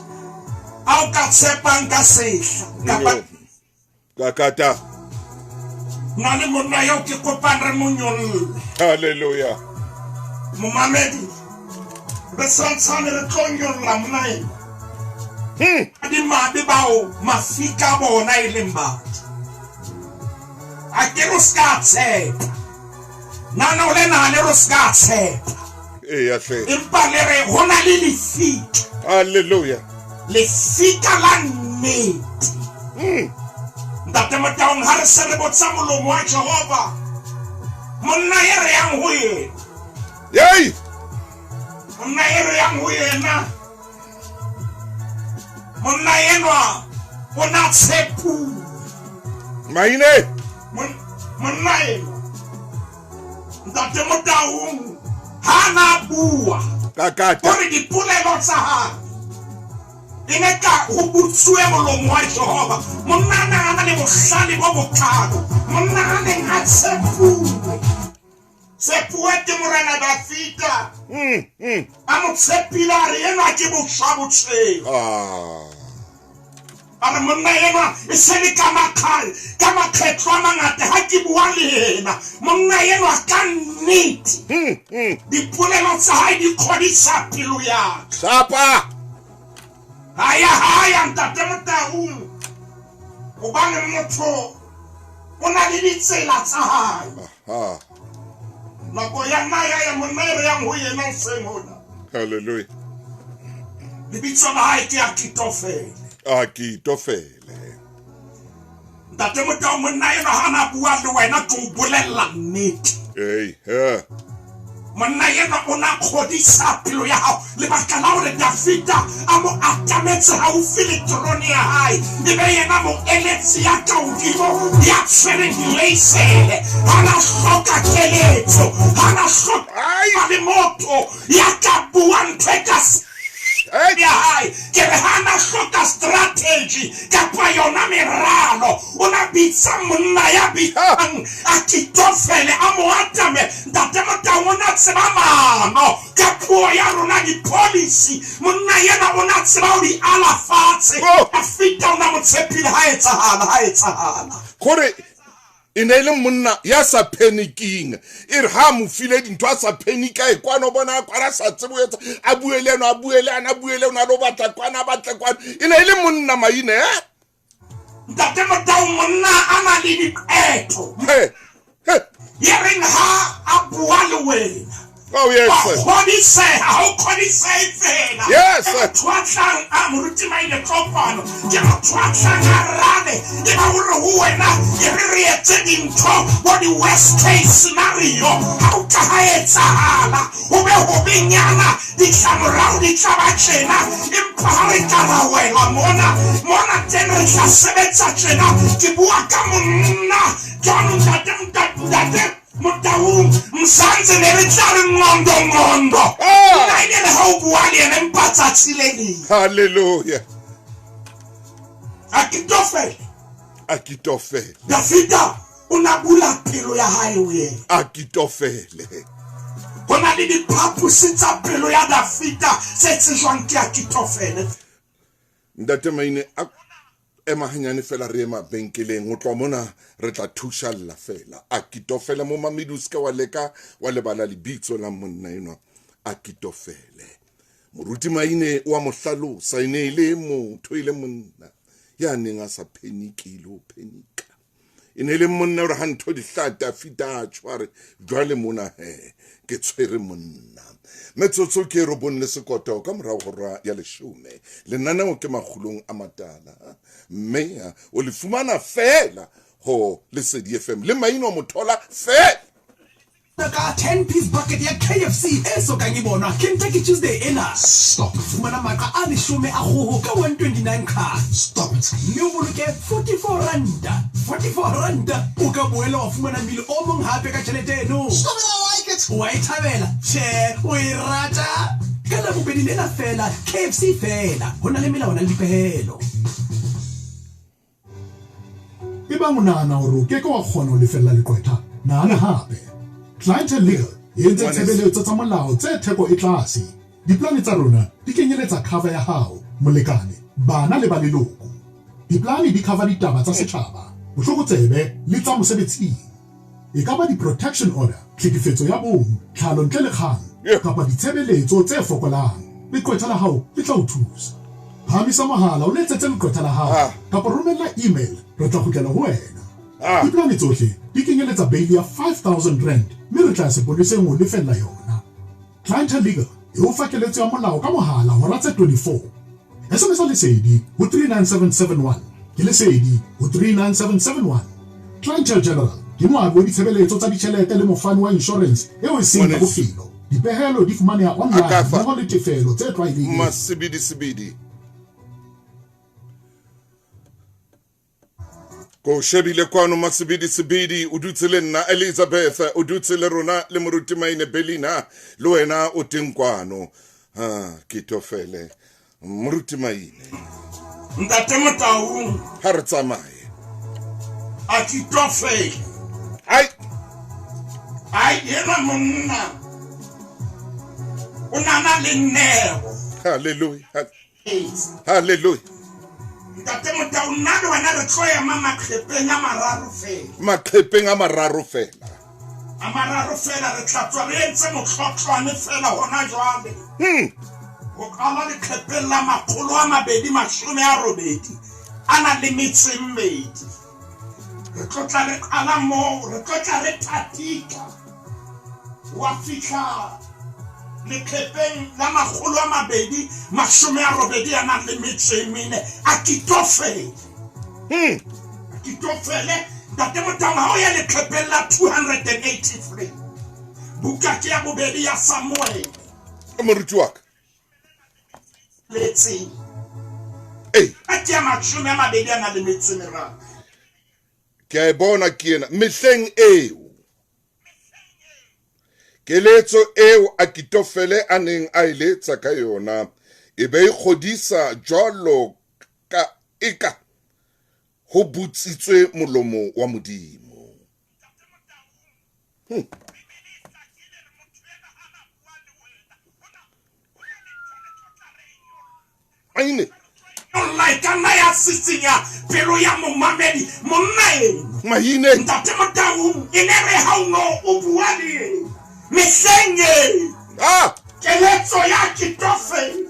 a o ka tshepang ka sehla kapa Kakata. na le monna eo ke kopang re mo nyolle. Hallelujah. Momamedi re santshane re tlo nyolla monna ena. Dimabe bao mafika a bona e leng batho. A ke re o ska tshepa. Nana o le na le re o ska tshepa. Eya hle. Empa le re ho na le lefika. Hallelujah. Lefika la nnete. Ntate Motaung ha re se re botsa molomo wa Jehova. Monna e re yang ho yena. Yey. Monna e re yang ho yena. Monna enwa o na tshepuwe. Maine. Monna enwa. Ntate Motaung ha na bua. Kakata. Hore dipolelo tsa hae e ne ka ho butsuwe molomo wa Jehova. Monna a na le bohlale bo bokalo. Monna a neng a tshepuwe. Tshepuwe ke Morena Dafita. A mo tshepile a re enwa ke boswa botshelo. Ah. A re monna enwa e se le ka makgale, ka makgetlo a mangata ha ke bua le yena. Monna enwa ka nnete. Dipolelo tsa hae di kgodisa pelo ya ka. Sapa. Haya haya Ntate Motaung. Hobane motho o na le ditsela tsa hae. Ha. Nako ya nna ya ya monna e re yang ho yena hoseng hona. Hallelujah. Lebitso la hae ke Akitofele. Akitofele. Ntate Motaung monna enwa ha na bua le wena ke o bolella nnete. Hey, ha. Monna enwa o na kgodisa pelo ya hao. Lebaka la hore Dafita a mo atametse haufi le terone ya hae, e be yena moeletsi ya ka hodimo ya tshwereng dileisele. Ha na hloka keletso, ha na hloka le motho ya ka buang ntho e ka ya hae. Ke re ha na hloka strategy kapa yona meralo, o na bitsa monna ya bitsang Akitofele a mo atame. Ntate Motaung o na tseba mano ka puo ya rona di-policy. Monna yena o na tseba ho di ala fatshe. Oh. Dafita o na mo tshepile ha etsahala, ha etsahala. Kore e ne e le monna ya sa paniking. E re ha mo file dintho a sa panika e kwana o bona kwana a sa tsebe ho etsa, a bue le ena, a bue le ana, a bue le ena, a lo batla kwana, a batle kwana. E ne e le monna Maine, eh? Ntate Motaung monna a na le diqeto. He. Ya reng ha a bua le wena. Oh yes. Wa kgodiseha, ha o kgodisehe fela. Yes. Ke motho a tlang a moruti Maine Tlokwana. Ke motho a tlang a rale e ba o re ho wena e re re etse dintho bo di worst case scenario. Ha o ka ha etsahala ho be hobenyana, ditlamorao di tla ba tjena. Empa ha re ka ra wela mona, mona teng re tla sebetsa tjena. Ke bua ka monna John ntate ntate ntate Motaung Mzansi ne re tla re ngondo ngondo. Ah! Nna e ne le ha o bua le yena empa tsatsi le leng. Hallelujah. Akitofele. Akitofele. Dafida o na bula pelo ya hae ho yena. Akitofele. Ho na le diphaposi tsa pelo ya Dafida tse tsejwang ke Akitofele. Ntate Maine a ema hanyane fela re ye mabenkeleng ho tloha mona re tla thushalla fela. Akitofele momamedi o seke wa leka wa lebala lebitso la monna enwa Akitofele. Moruti Maine wa mo hlalosa e ne e le motho e le monna ya neng a sa phenike le ho phenika. E ne e le monna hore ha ntho di hlaha Dafida a tjho a re jwale mona he ke tshwere monna. Metsotso ke e robong le sekoto ka morao hora ya leshome. Lenaneo ke Makgulong a Matala mme o le fumana feela ho Lesedi FM le Maino Mothola feela. Ka 10 piece bucket ya KFC e sokang e bonwa Kentucky Tuesday ena. Stop. Fumana maqa a leshome a kgoho ka 129 qha. Stop it. Mme o boloke 44 ranta. 44 ranta! O ka boela wa fumana mmele o mong hape ka tjhelete eno. Stop it, I like it. Wa e thabela? Tjhe, o e rata? Ka Labobedi lena feela, KFC feela. Ho na le melawana le dipehelo. Ebang o nahana hore o ke ke wa kgona ho lefella leqwetha, nahana hape. Clientele Legal e entse tshebeletso tsa molao tse theko e tlase. Diplane tsa rona di kenyeletsa cover ya hao, molekane, bana le ba leloko. Diplane di cover ditaba tsa setjhaba, bohlokotsebe le tsa mosebetsing. E ka ba di-protection order, tlhekefetso ya bong, tlhalo ntle le kgang, kapa ditshebeletso tse fokolang, leqwetha la hao le tla o thusa. Phahamisa mohala o letsetse leqwetha la hao kapa romella email, re tla kgutlela ho wena. Dipolane tsohle di kenyeletsa beili ya R5000 mme re tla ya sepoleseng ho o lefella yona. Clientele Legal e o fa keletso ya molao ka mohala hora tse 24. SMS-a Lesedi ho 39771. Ke Lesedi ho 39771. Clientele General ke moabi wa ditshebeletso tsa ditjhelete le mofani wa inshorense eo e seng ya bophelo. Dipehelo di fumaneha online mmoho le tefelo tse tlwaelehileng. Masebedisebedi. Ko shebile kwano Masebedisebedi o dutse le nna Elizabeth o dutse le rona le moruti Maine Belina le wena o teng kwano. Ha ke tofele moruti Maine. Ntate Motaung. Ha re tsamaye. A ke tofele. Ai. Ai yena monna. O nana le neo. Hallelujah. Hallelujah. Ntate Motau, nna le wena re tlo ema maqhepeng a mararo fela. Maqhepeng a mararo fela. A mararo fela re tla tswa re entse motlhotlwane fela hona jwale. Ho qala leqhepeng la 280 a na le metso e mmedi. Re tlo tla re qala moo, re tlo tla re thatika. Wa fihla leqhepeng la 280 a nang le metso e mene. Akitofele. Akitofele. Ntate Motau, ha o ya leqhepeng la 283. Buka ke ya bobedi ya Samuel. Moruti wa ka. Letseng. Ei. A ke ya 20 a nang le metso e meraro. Ke a e bona ke ena. Mehleng eo. Keletso eo Akitofele a neng a e letsa ka yona e be e kgodisa jwalo ka eka ho botsitswe molomo wa Modimo. Aine. Olla e ka nna ya sisinya pelo ya momamedi monna eno. Mahine. Ntate Motaung e ne re ha o no o bua le yena. Mehleng e. Ah! Keletso ya Akitofele.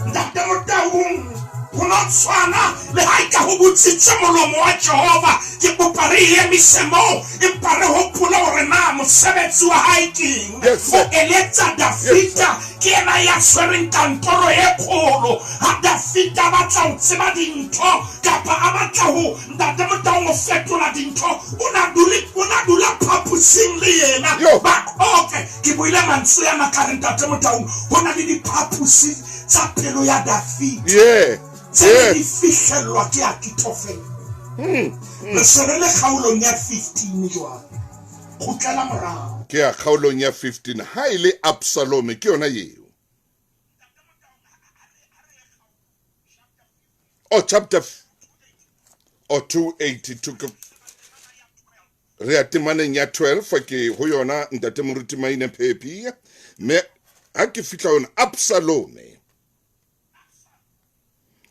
Ntate Motaung Ho no tshwana le ha eka ho botsitse molomo wa Jehova. Ke kopa re e emise moo, empa re hopole hore na mosebetsi wa hae ke eng. Yes, Ho sir. eletsa Yes, sir. Dafida, ke yena ya tshwereng kantoro e kgolo. Ha Dafida a batla ho tseba dintho kapa a batla ho Ntate Motaung ho fetola dintho, o na dule, o na dula phaposing le yena Yo. ba qoqe. Ke buile mantswe ana ka re, Ntate Motaung, ho na le diphaposi tsa pelo ya Dafida Yeah. tse ne Yeah. di fihlellwa ke Akitofele. Re se re le kgaolong ya 15 jwale. Kgutlela morao. Ke ya kgaolong ya 15. Ha e le Absalome ke yona eo. Oh, chapter oh, 282 ke re ya temaneng ya 12 ke ho yona ntate Moruti Maine Phephi. Mme ha ke fihla ho yona Absalome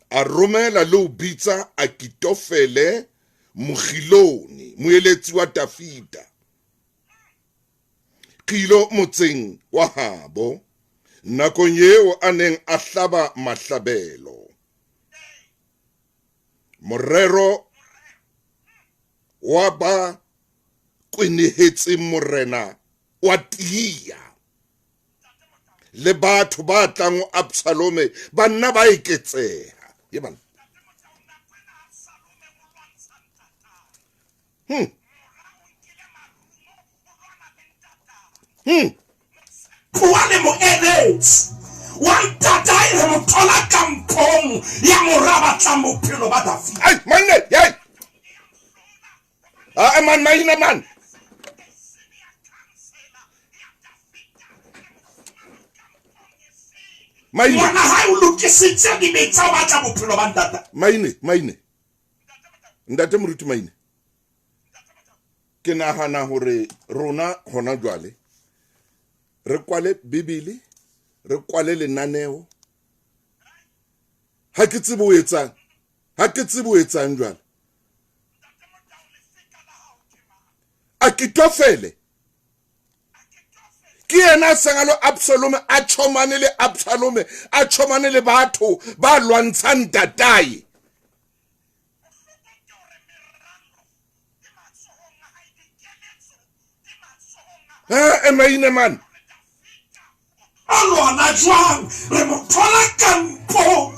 a romela le ho bitsa Akitofele Mogilone, moeletsi wa Dafida, Kilo motseng wa habo nakong eo a neng a hlaba mahlabelo. Morero wa ba kwenehetseng morena wa tiya, le batho ba tlang ho Absalome ba nna ba eketseha. Ye bana. Bua le moeletsi wa ntatae re mo thola kampong ya mora a batlang bophelo ba Dafida. Ai, manne, yai. Ah, man, maina man. Maine. Ngwana hae o lokisitse dibetsa o batla bophelo ba ntata. Maine, maine. Ntate Moruti Maine. Ke nahana hore rona hona jwale re kwale Bibele, re kwale lenaneo. Ha ke tsebe ho etsang. Ha ke tsebe ho etsang jwale. Akitofele ke yena a seng a lo Absalome, a tjhomane le Absalome, a tjhomane le batho ba lwantshang ntatae. Ha, Maine man. A lwana jwang? Re mo thola kampong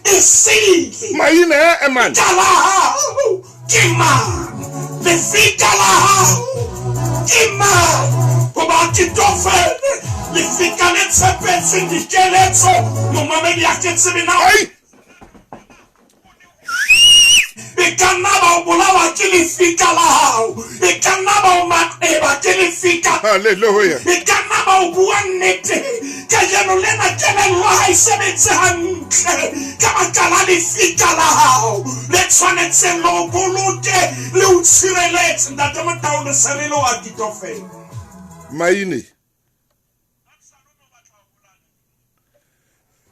e sele. Maine, man. Lefika la hao ke mang? Lefika la hao ke mang? Hoba Akitofele, lefika le tshepetseng dikeletso, momamedi a ke tsebe na Ai! E ka nna ba o bolawa ke lefika la hao. E ka nna ba o maqeba ke lefika. Hallelujah. E ka nna ba o bua nnete. Kajeno lena kelello ha e sebetse hantle ka baka la lefika la hao le tshwanetseng le o boloke le o tshireletse. Ntate Motau, le se re le o Akitofele. Maine.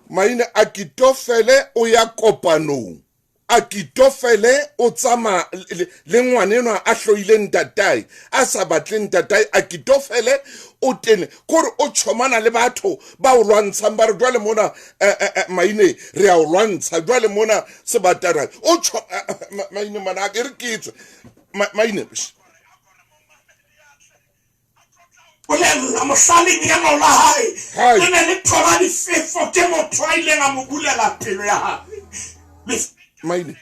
Maine, Akitofele o ya kopanong. Akitofele o tsamaya le ngwanenwa a hloileng ntatae, a sa batleng ntatae. Akitofele o tene kore o tjhomana le batho ba o lwantshang, ba re jwale mona, Maine re a o lwantsha jwale mona sebatana. O tjho, Maine mana e re ke tswe. Maine, sh- Bolella mohlaleng eno la hae. Hai. Le ne le thola difefo ke motho a ileng a mo bulela pelo ya hae. Maine.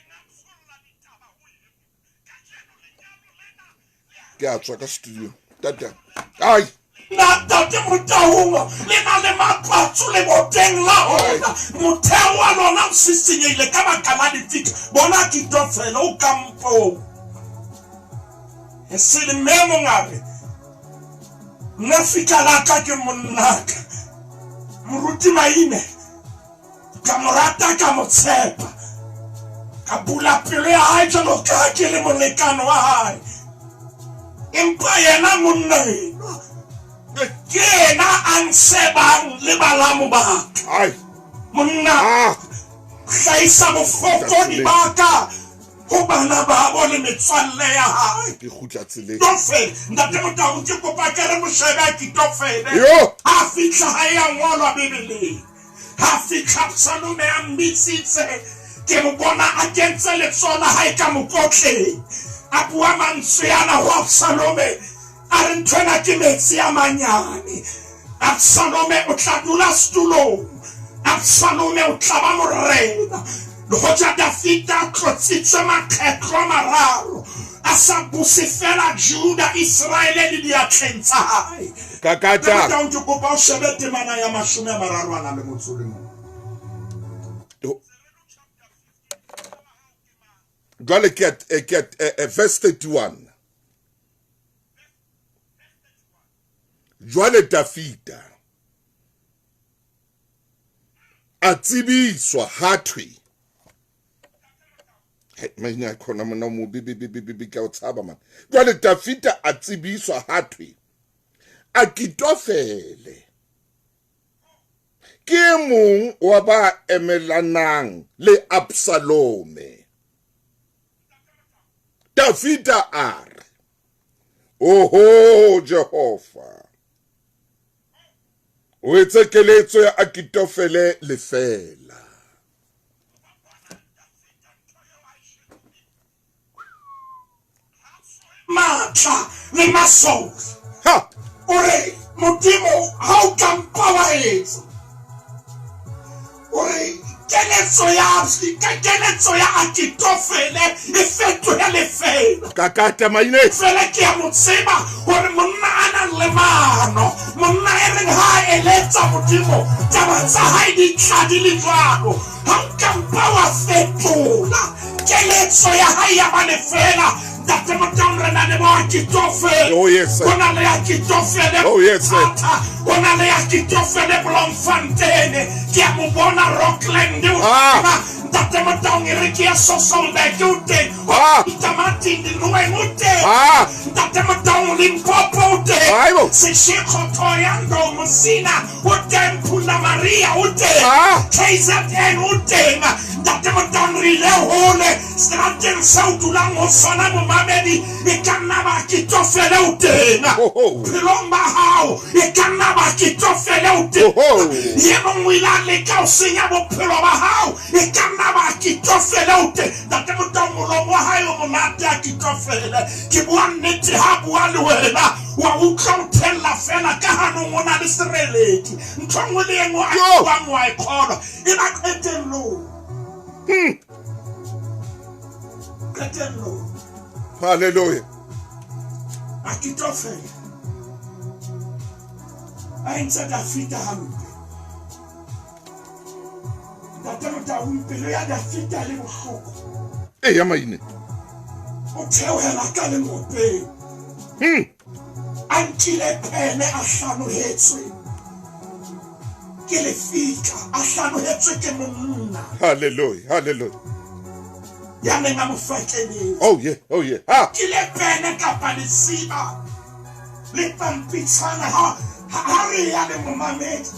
Ke a tswa ka studio. Tata. Ai. Na Ntate Motaung, le na le mapatso leboteng la ona. Motheo wa lona o sisinyeile ka baka la lefika. Bona Akitofele o kampong. E se le mme mongare. Nna fika la ka ke monnaka. Moruti Maine, ka mo rata, ka mo tshepa. Ka bula pelo ya hae jwalo ka ha ke le molekane wa hae. Empa yena monna enwa, ke yena a nsebang le balamo ba ka. Ai. Monna, Ah. hlahisa bofokodi ba ka ho bana babo le metswalle ya hae. Ke kgutla tseleng. Akitofele, Ntate Motau, ke kopa ke re moshebe Akitofele. Yo. Ha fihla ha ya ngolwa Bibeleng. Ha fihla Absalome a mmitsitse. Ke mo bona a kentse letsoho la hae ka mokotleng, a bua mantswe ana ho Absalome, a re, Nthwena ke metsi a manyane. Absalome o tla dula setulong, Absalome o tla ba morena. Le hoja Dafida a tlotsitswe makgetlo a mararo, a sa buse feela Juda, Iseraele le diatleng tsa hae. Kakata. Motaung, ke kopa o shebe temana ya 30 a na le motso o le mong. Jwale ke ke verse 31. Jwale Dafida a tsebiswa ha thwe, maina a khona mona mo bi bi bi bi bi ka o tshaba man. Jwale Dafida a tsebiswa ha thwe, Akitofele ke e mong wa ba emelanang le Absalome. Dafida a re, Oho Jehova, o etse keletso ya Akitofele lefeela. Matla le masole. Ha! O re, Modimo, ha o ka mpa wa etsa. O re, keletso ya keletso ya Akitofele e fetohe lefeela. Kakata maine. Fela ke a mo tseba hore monna a nang le mano, monna e reng ha a eletsa Modimo, taba tsa hae di tla di le jwalo. Ha o ka mpa wa fetola keletso ya hae ya ba lefeela. Ntate Motaung, re na le bo Akitofele. Oh, yes, sir. Ho na le Akitofele Oh, yes, sir. Mthatha. Ho na le Akitofele Bloemfontein. Ke a mo bona Rockland. O Ah. teng. Ntate Motaung, e re ke ya Sasolburg, o teng. Ah. Itamateng, Diloeng, o teng. Ah. Ntate Motaung, Limpopo, o teng. Haibo. Seshego, Thohoyandou, Musina, o teng. Pula Maria, o teng. Ah. KZN, o teng. Ntate Motaung, re ile hole seterateng seo o dulang ho sona, momamedi, e ka nna ba Akitofele o teng. Oho. Phelong ba hao, e ka nna ba Akitofele o teng. Oho. Ye mong o ile a leka ho senya bophelo ba hao, e ka nna ba Akitofele o teng. Ntate Motaung, molomo wa hae o monate Akitofele. Ke bua nnete ha bua le wena, wa utlwa o thella fela ka hanong o na le sereledi. Ntho e nngwe le e nngwe a Yo. buang wa e kgolwa. E ba qetellong. Qetellong. Hallelujah. Akitofele a entse Dafida hampe. Ntate Motaung, pelo ya Dafida le bohloko. E ya maine. O theohela ka lengopeng. A nkile pene a hlanohetswe ke lefika, a hlanohetswe ke monna. Hallelujah. Hallelujah. Ya neng a mo fatleletse. Oh yeah, oh yeah. Ha. Nkile pene kapa lesiba le pampitshana ha ha re ya le momamedi.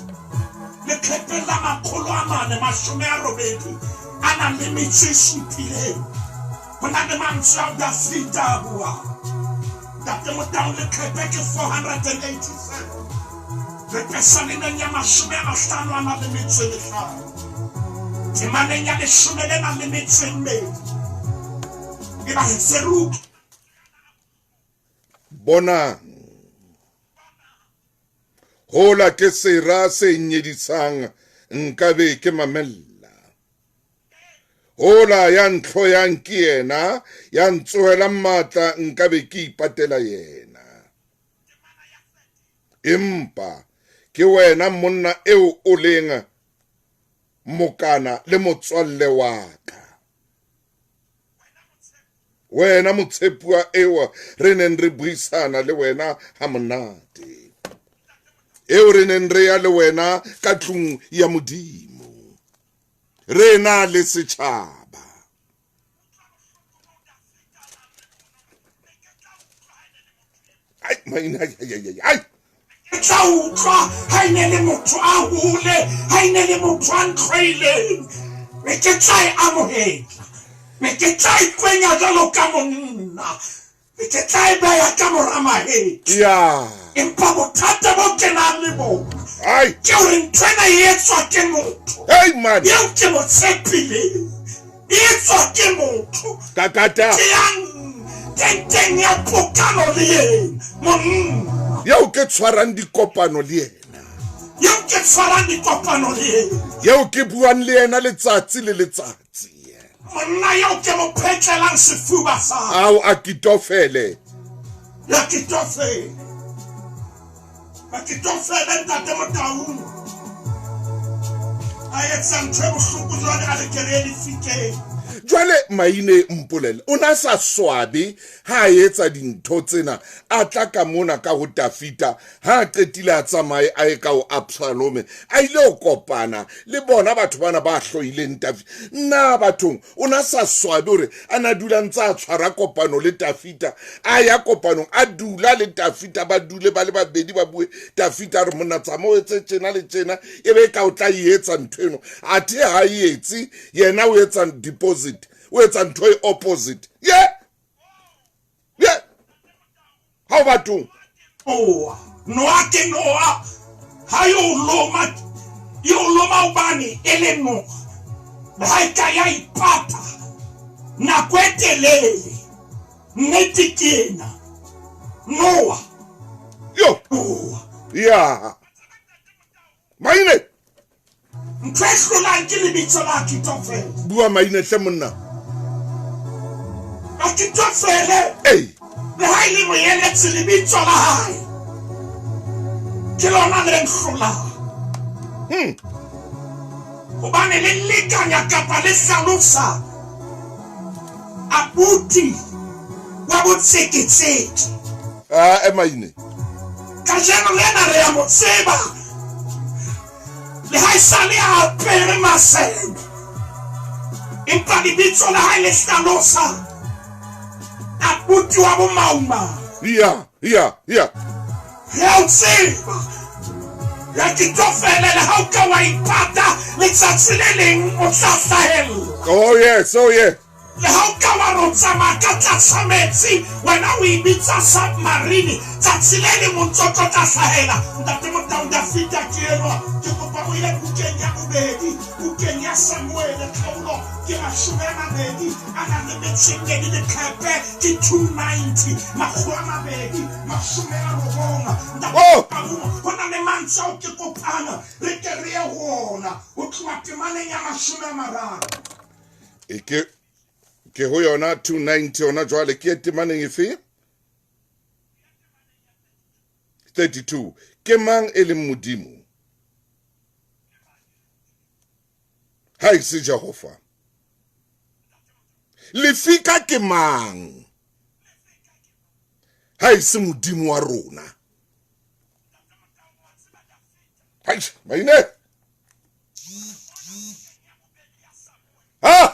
Leqhepeng la 480 a nang le metso e supileng. Ho na le mantswe ao Dafida a buang. Ntate Motaung, leqhepe ke 487. Re pesalemeng ya 50 a nang le metso e mehlano. Temaneng ya 10 le nang le metso e mmedi. E ba re se re utlwa. Bonang, hola ke sera se nyedisang, nkabe ke mamella. Hola ya ntlhoyang ke yena, ya ntsohelang matla, nkabe ke ipatela yena. Empa ke wena monna eo o leng mokana le motswalle wa ka. Wena motshepuwa eo re neng re buisana le wena ha monate. Eo re neng re ya le wena ka tlung ya Modimo. Re na le setjhaba. Ai, maina, ai, ai, ai, ai. Ke tla utlwa ha e ne le motho a hole, ha e ne le motho a ntlhoileng. Me ke tla e amohela. Me ke tla ikwenya jwalo ka monna. Me ke tla e beha ka mora mahetla. Ya. Empa bothata bo ke nang le bona Ai. ke hore ntho ena e etswa ke motho Hey, man. eo ke mo tshepileng. Etswa ke motho. Kakata. Ke yang tenteng ya pokano le yena, monna. Yeo ke tshwarang dikopano le yena. Yeo ke tshwarang dikopano le yena. Yeo ke buang le yena letsatsi le letsatsi. Monna yeo ke mo phetlelang sefuba sa. Ao, Akitofele. Akitofele. Akitofele ntate Motaung. A etsa ntho e bohloko jwale a re ke re ye lefikeng. Jwale Maine mpolelle, o ne a sa swabe ha a etsa dintho tsena, a tla ka mona ka ho Dafita, ha a qetile a tsamaye a ye ka ho Absalome, a ile ho kopana le bona batho bana ba hloileng Dafita. Na bathong, o ne a sa swabe hore a na dula ntse a tshwara kopano le Dafita, a ya kopanong, a dula le Dafita, ba dule ba le babedi ba bue, Dafita a re, monna tsamaya o etse tjena le tjena, e be ka o tla e etsa ntho eno. Athe ha e etse, yena o etsa deposit, o etsa ntho e opposite. Ye! Ye! Ha o bathong. Noa, Noa ke noa, ha yo loma, yo loma hobane e le noa. Le ha e ka ya ipata nako e telele, nnete ke ena. Noa. Yo. Noa. Ya. Maine. Ntho e hlolang ke lebitso la Akitofele. Bua Maine hle monna. Akitofele. Ei. Le ha e le moeletsi lebitso la hae ke lona le nhlolang. Hobane le lekanya kapa le hlalosa abuti wa botseketseke. Ah, Maine. Kajeno lena re a mo tseba. Le ha e sale a apere masene, empa lebitso la hae le hlalosa abuti wa bomauma. Ya, ya, ya. Re a o tseba. Ya Akitofele, le ha o ka wa ipata, letsatsi le leng o tla hlahella. Oh yes, oh yes. Le ha o ka wa re o tsamaya ka tlasa metsi, wena o e bitsa submarine, tsatsi le leng o ntso tlo tla hlahela. Ntate Motau Dafita ke enwa, ke kopa o ye bukeng ya bobedi, bukeng ya Samuele, kgaolo ke 22 a nang le metso e mmedi leqhepe ke 290, 290. Ntate Motau, ho na le mantswe ao ke kopang re ke re ye ho ona ho tloha temaneng ya 30. E ke ke ho yona 290 yona jwale ke temaneng efe? 32. Ke mang e leng Modimo? Ha e se Jehova. Lefika ke mang? Ha e se Modimo wa rona. Hai, Maine. Ha!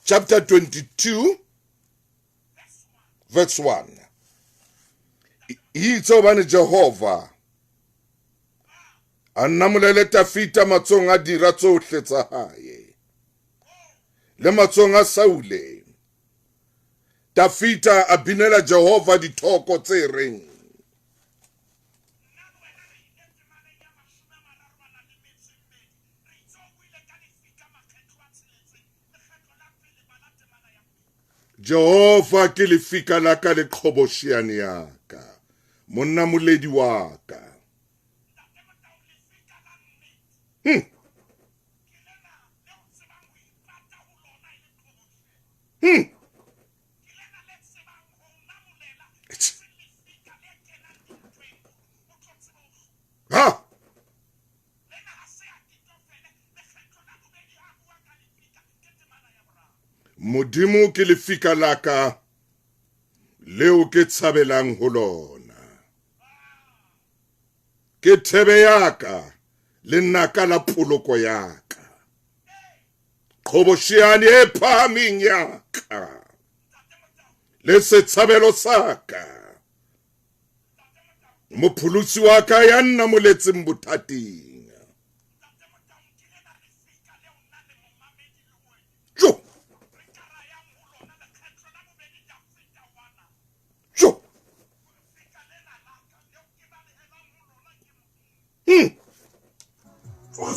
Chapter 22 verse 1. Itse hobane Jehova a namolele Dafita matsohong a dira tsohle tsa hae le matsohong a Saule. Dafita a binela Jehova dithoko tse reng. Jehova ke lefika la ka le qhobosheane ya ka, monna moledi wa ka. Ha! Modimo ke lefika la ka leo ke tshabelang ho lona. Ke thebe ya ka le naka la poloko ya ka. Qhobosheane e phahameng ya ka le setshabelo sa ka. Mopholosi wa ka ya nnamoletseng bothateng.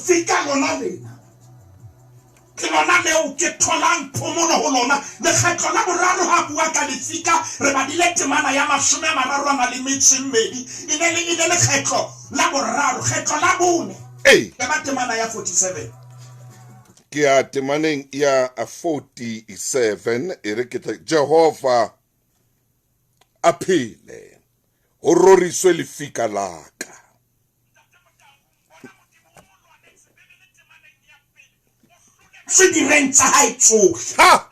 Lefika lona lena ke lona leo ke tholang phomolo ho lona. Lekgetlo la boraro ha bua ka lefika, re badile temana ya 32 e ne le lekgetlo la boraro. Kgetlo la bone e ba temana ya 47. Ke ya temaneng ya 47 e re ke Jehova a phele, ho roriswe lefika la ka. Se direng tsa hae tsohle. A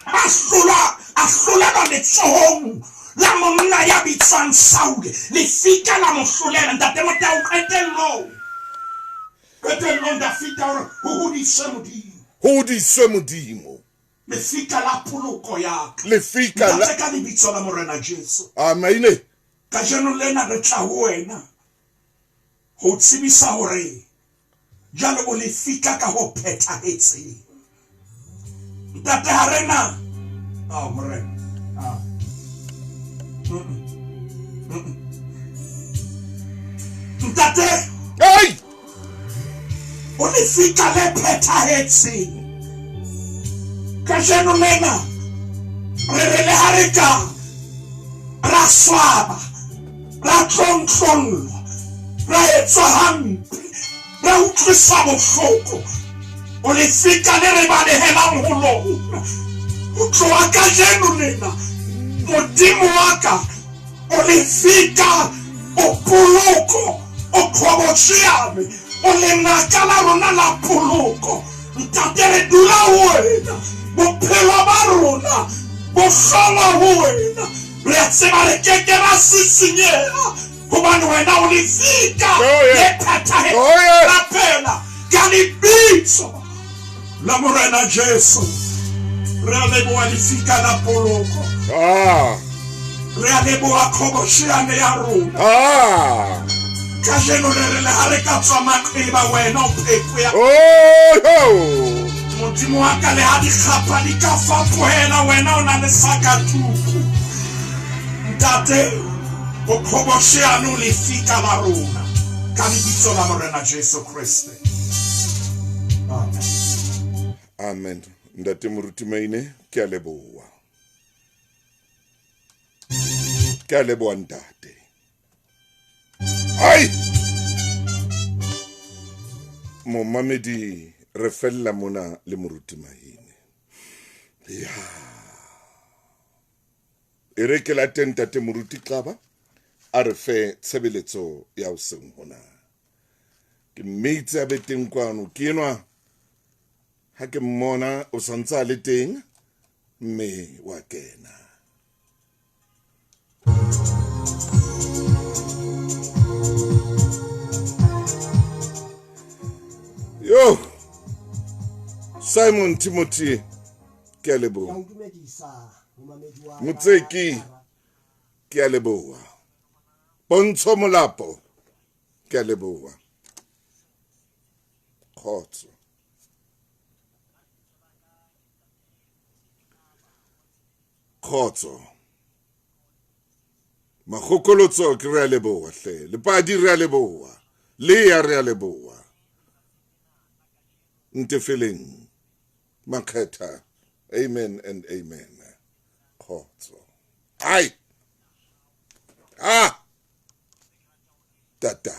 hlolelwa letsohong la monna ya bitswang Saule. Lefika la mo hlolela. Ntate Motau, qetellong Dafita o re ho hodiswe Modimo. Ho hodiswe Modimo. Lefika la poloko ya ka. Lefika la ka lebitso la Morena Jesu. Amen. Kajeno lena re tla ho wena ho tsebisa hore jwale o lefika ka ho phethahetseng. Ntate ha rena. Oh Morena. Ntate. Hey! O lefika le phethahetseng. Kajeno lena re re le ha re ka ra swaba, ra tlontlollwa, ra etswa hampe, ra utlwiswa bohloko. O lefika le re balehelang ho lona. Ho tloha kajeno lena, Modimo wa ka o lefika, o poloko, o qhobosheane, o lenaka la rona la poloko. Ntate re dula ho wena, bophelo ba rona bo hlongwa ho wena. Re a tseba re keke ra sisinyeha hobane wena o lefika le phethahetseng. Rapela ka lebitso la Morena Jesu. Re a leboha lefika la poloko. Re a leboha qhobosheane ya rona. Kajeno re re le ha re ka tswa maqeba, wena o pheko ya Modimo wa ka. Le ha dikgapha di ka fapohela, wena o na le sakatuku. Ntate, o qhobosheane, o lefika la rona. Ka lebitso la Morena Jesu Kriste. Amen. Amen. Ntate Moruti Maine, ke a leboha. Ke a leboha ntate. Ai! Momamedi re fella mona le Moruti Maine. Ya. E re ke la teng ntate Moruti Xaba a re fe tshebeletso ya hoseng hona. Ke mmeitse a be teng kwano, ke enwa ha ke mmona o santse a le teng mme wa kena. Yo, Simon Timothy, ke a leboha. Motseki, ke a leboha. Pontsho Molapo, ke a leboha. Kgotso. Kgotso. Magokolotso ke re a leboha hle. Lepadi re a leboha. Lea re a leboha. Ntefeleng Makgetha. Amen and amen. Kgotso. Ai. Ah. Tata.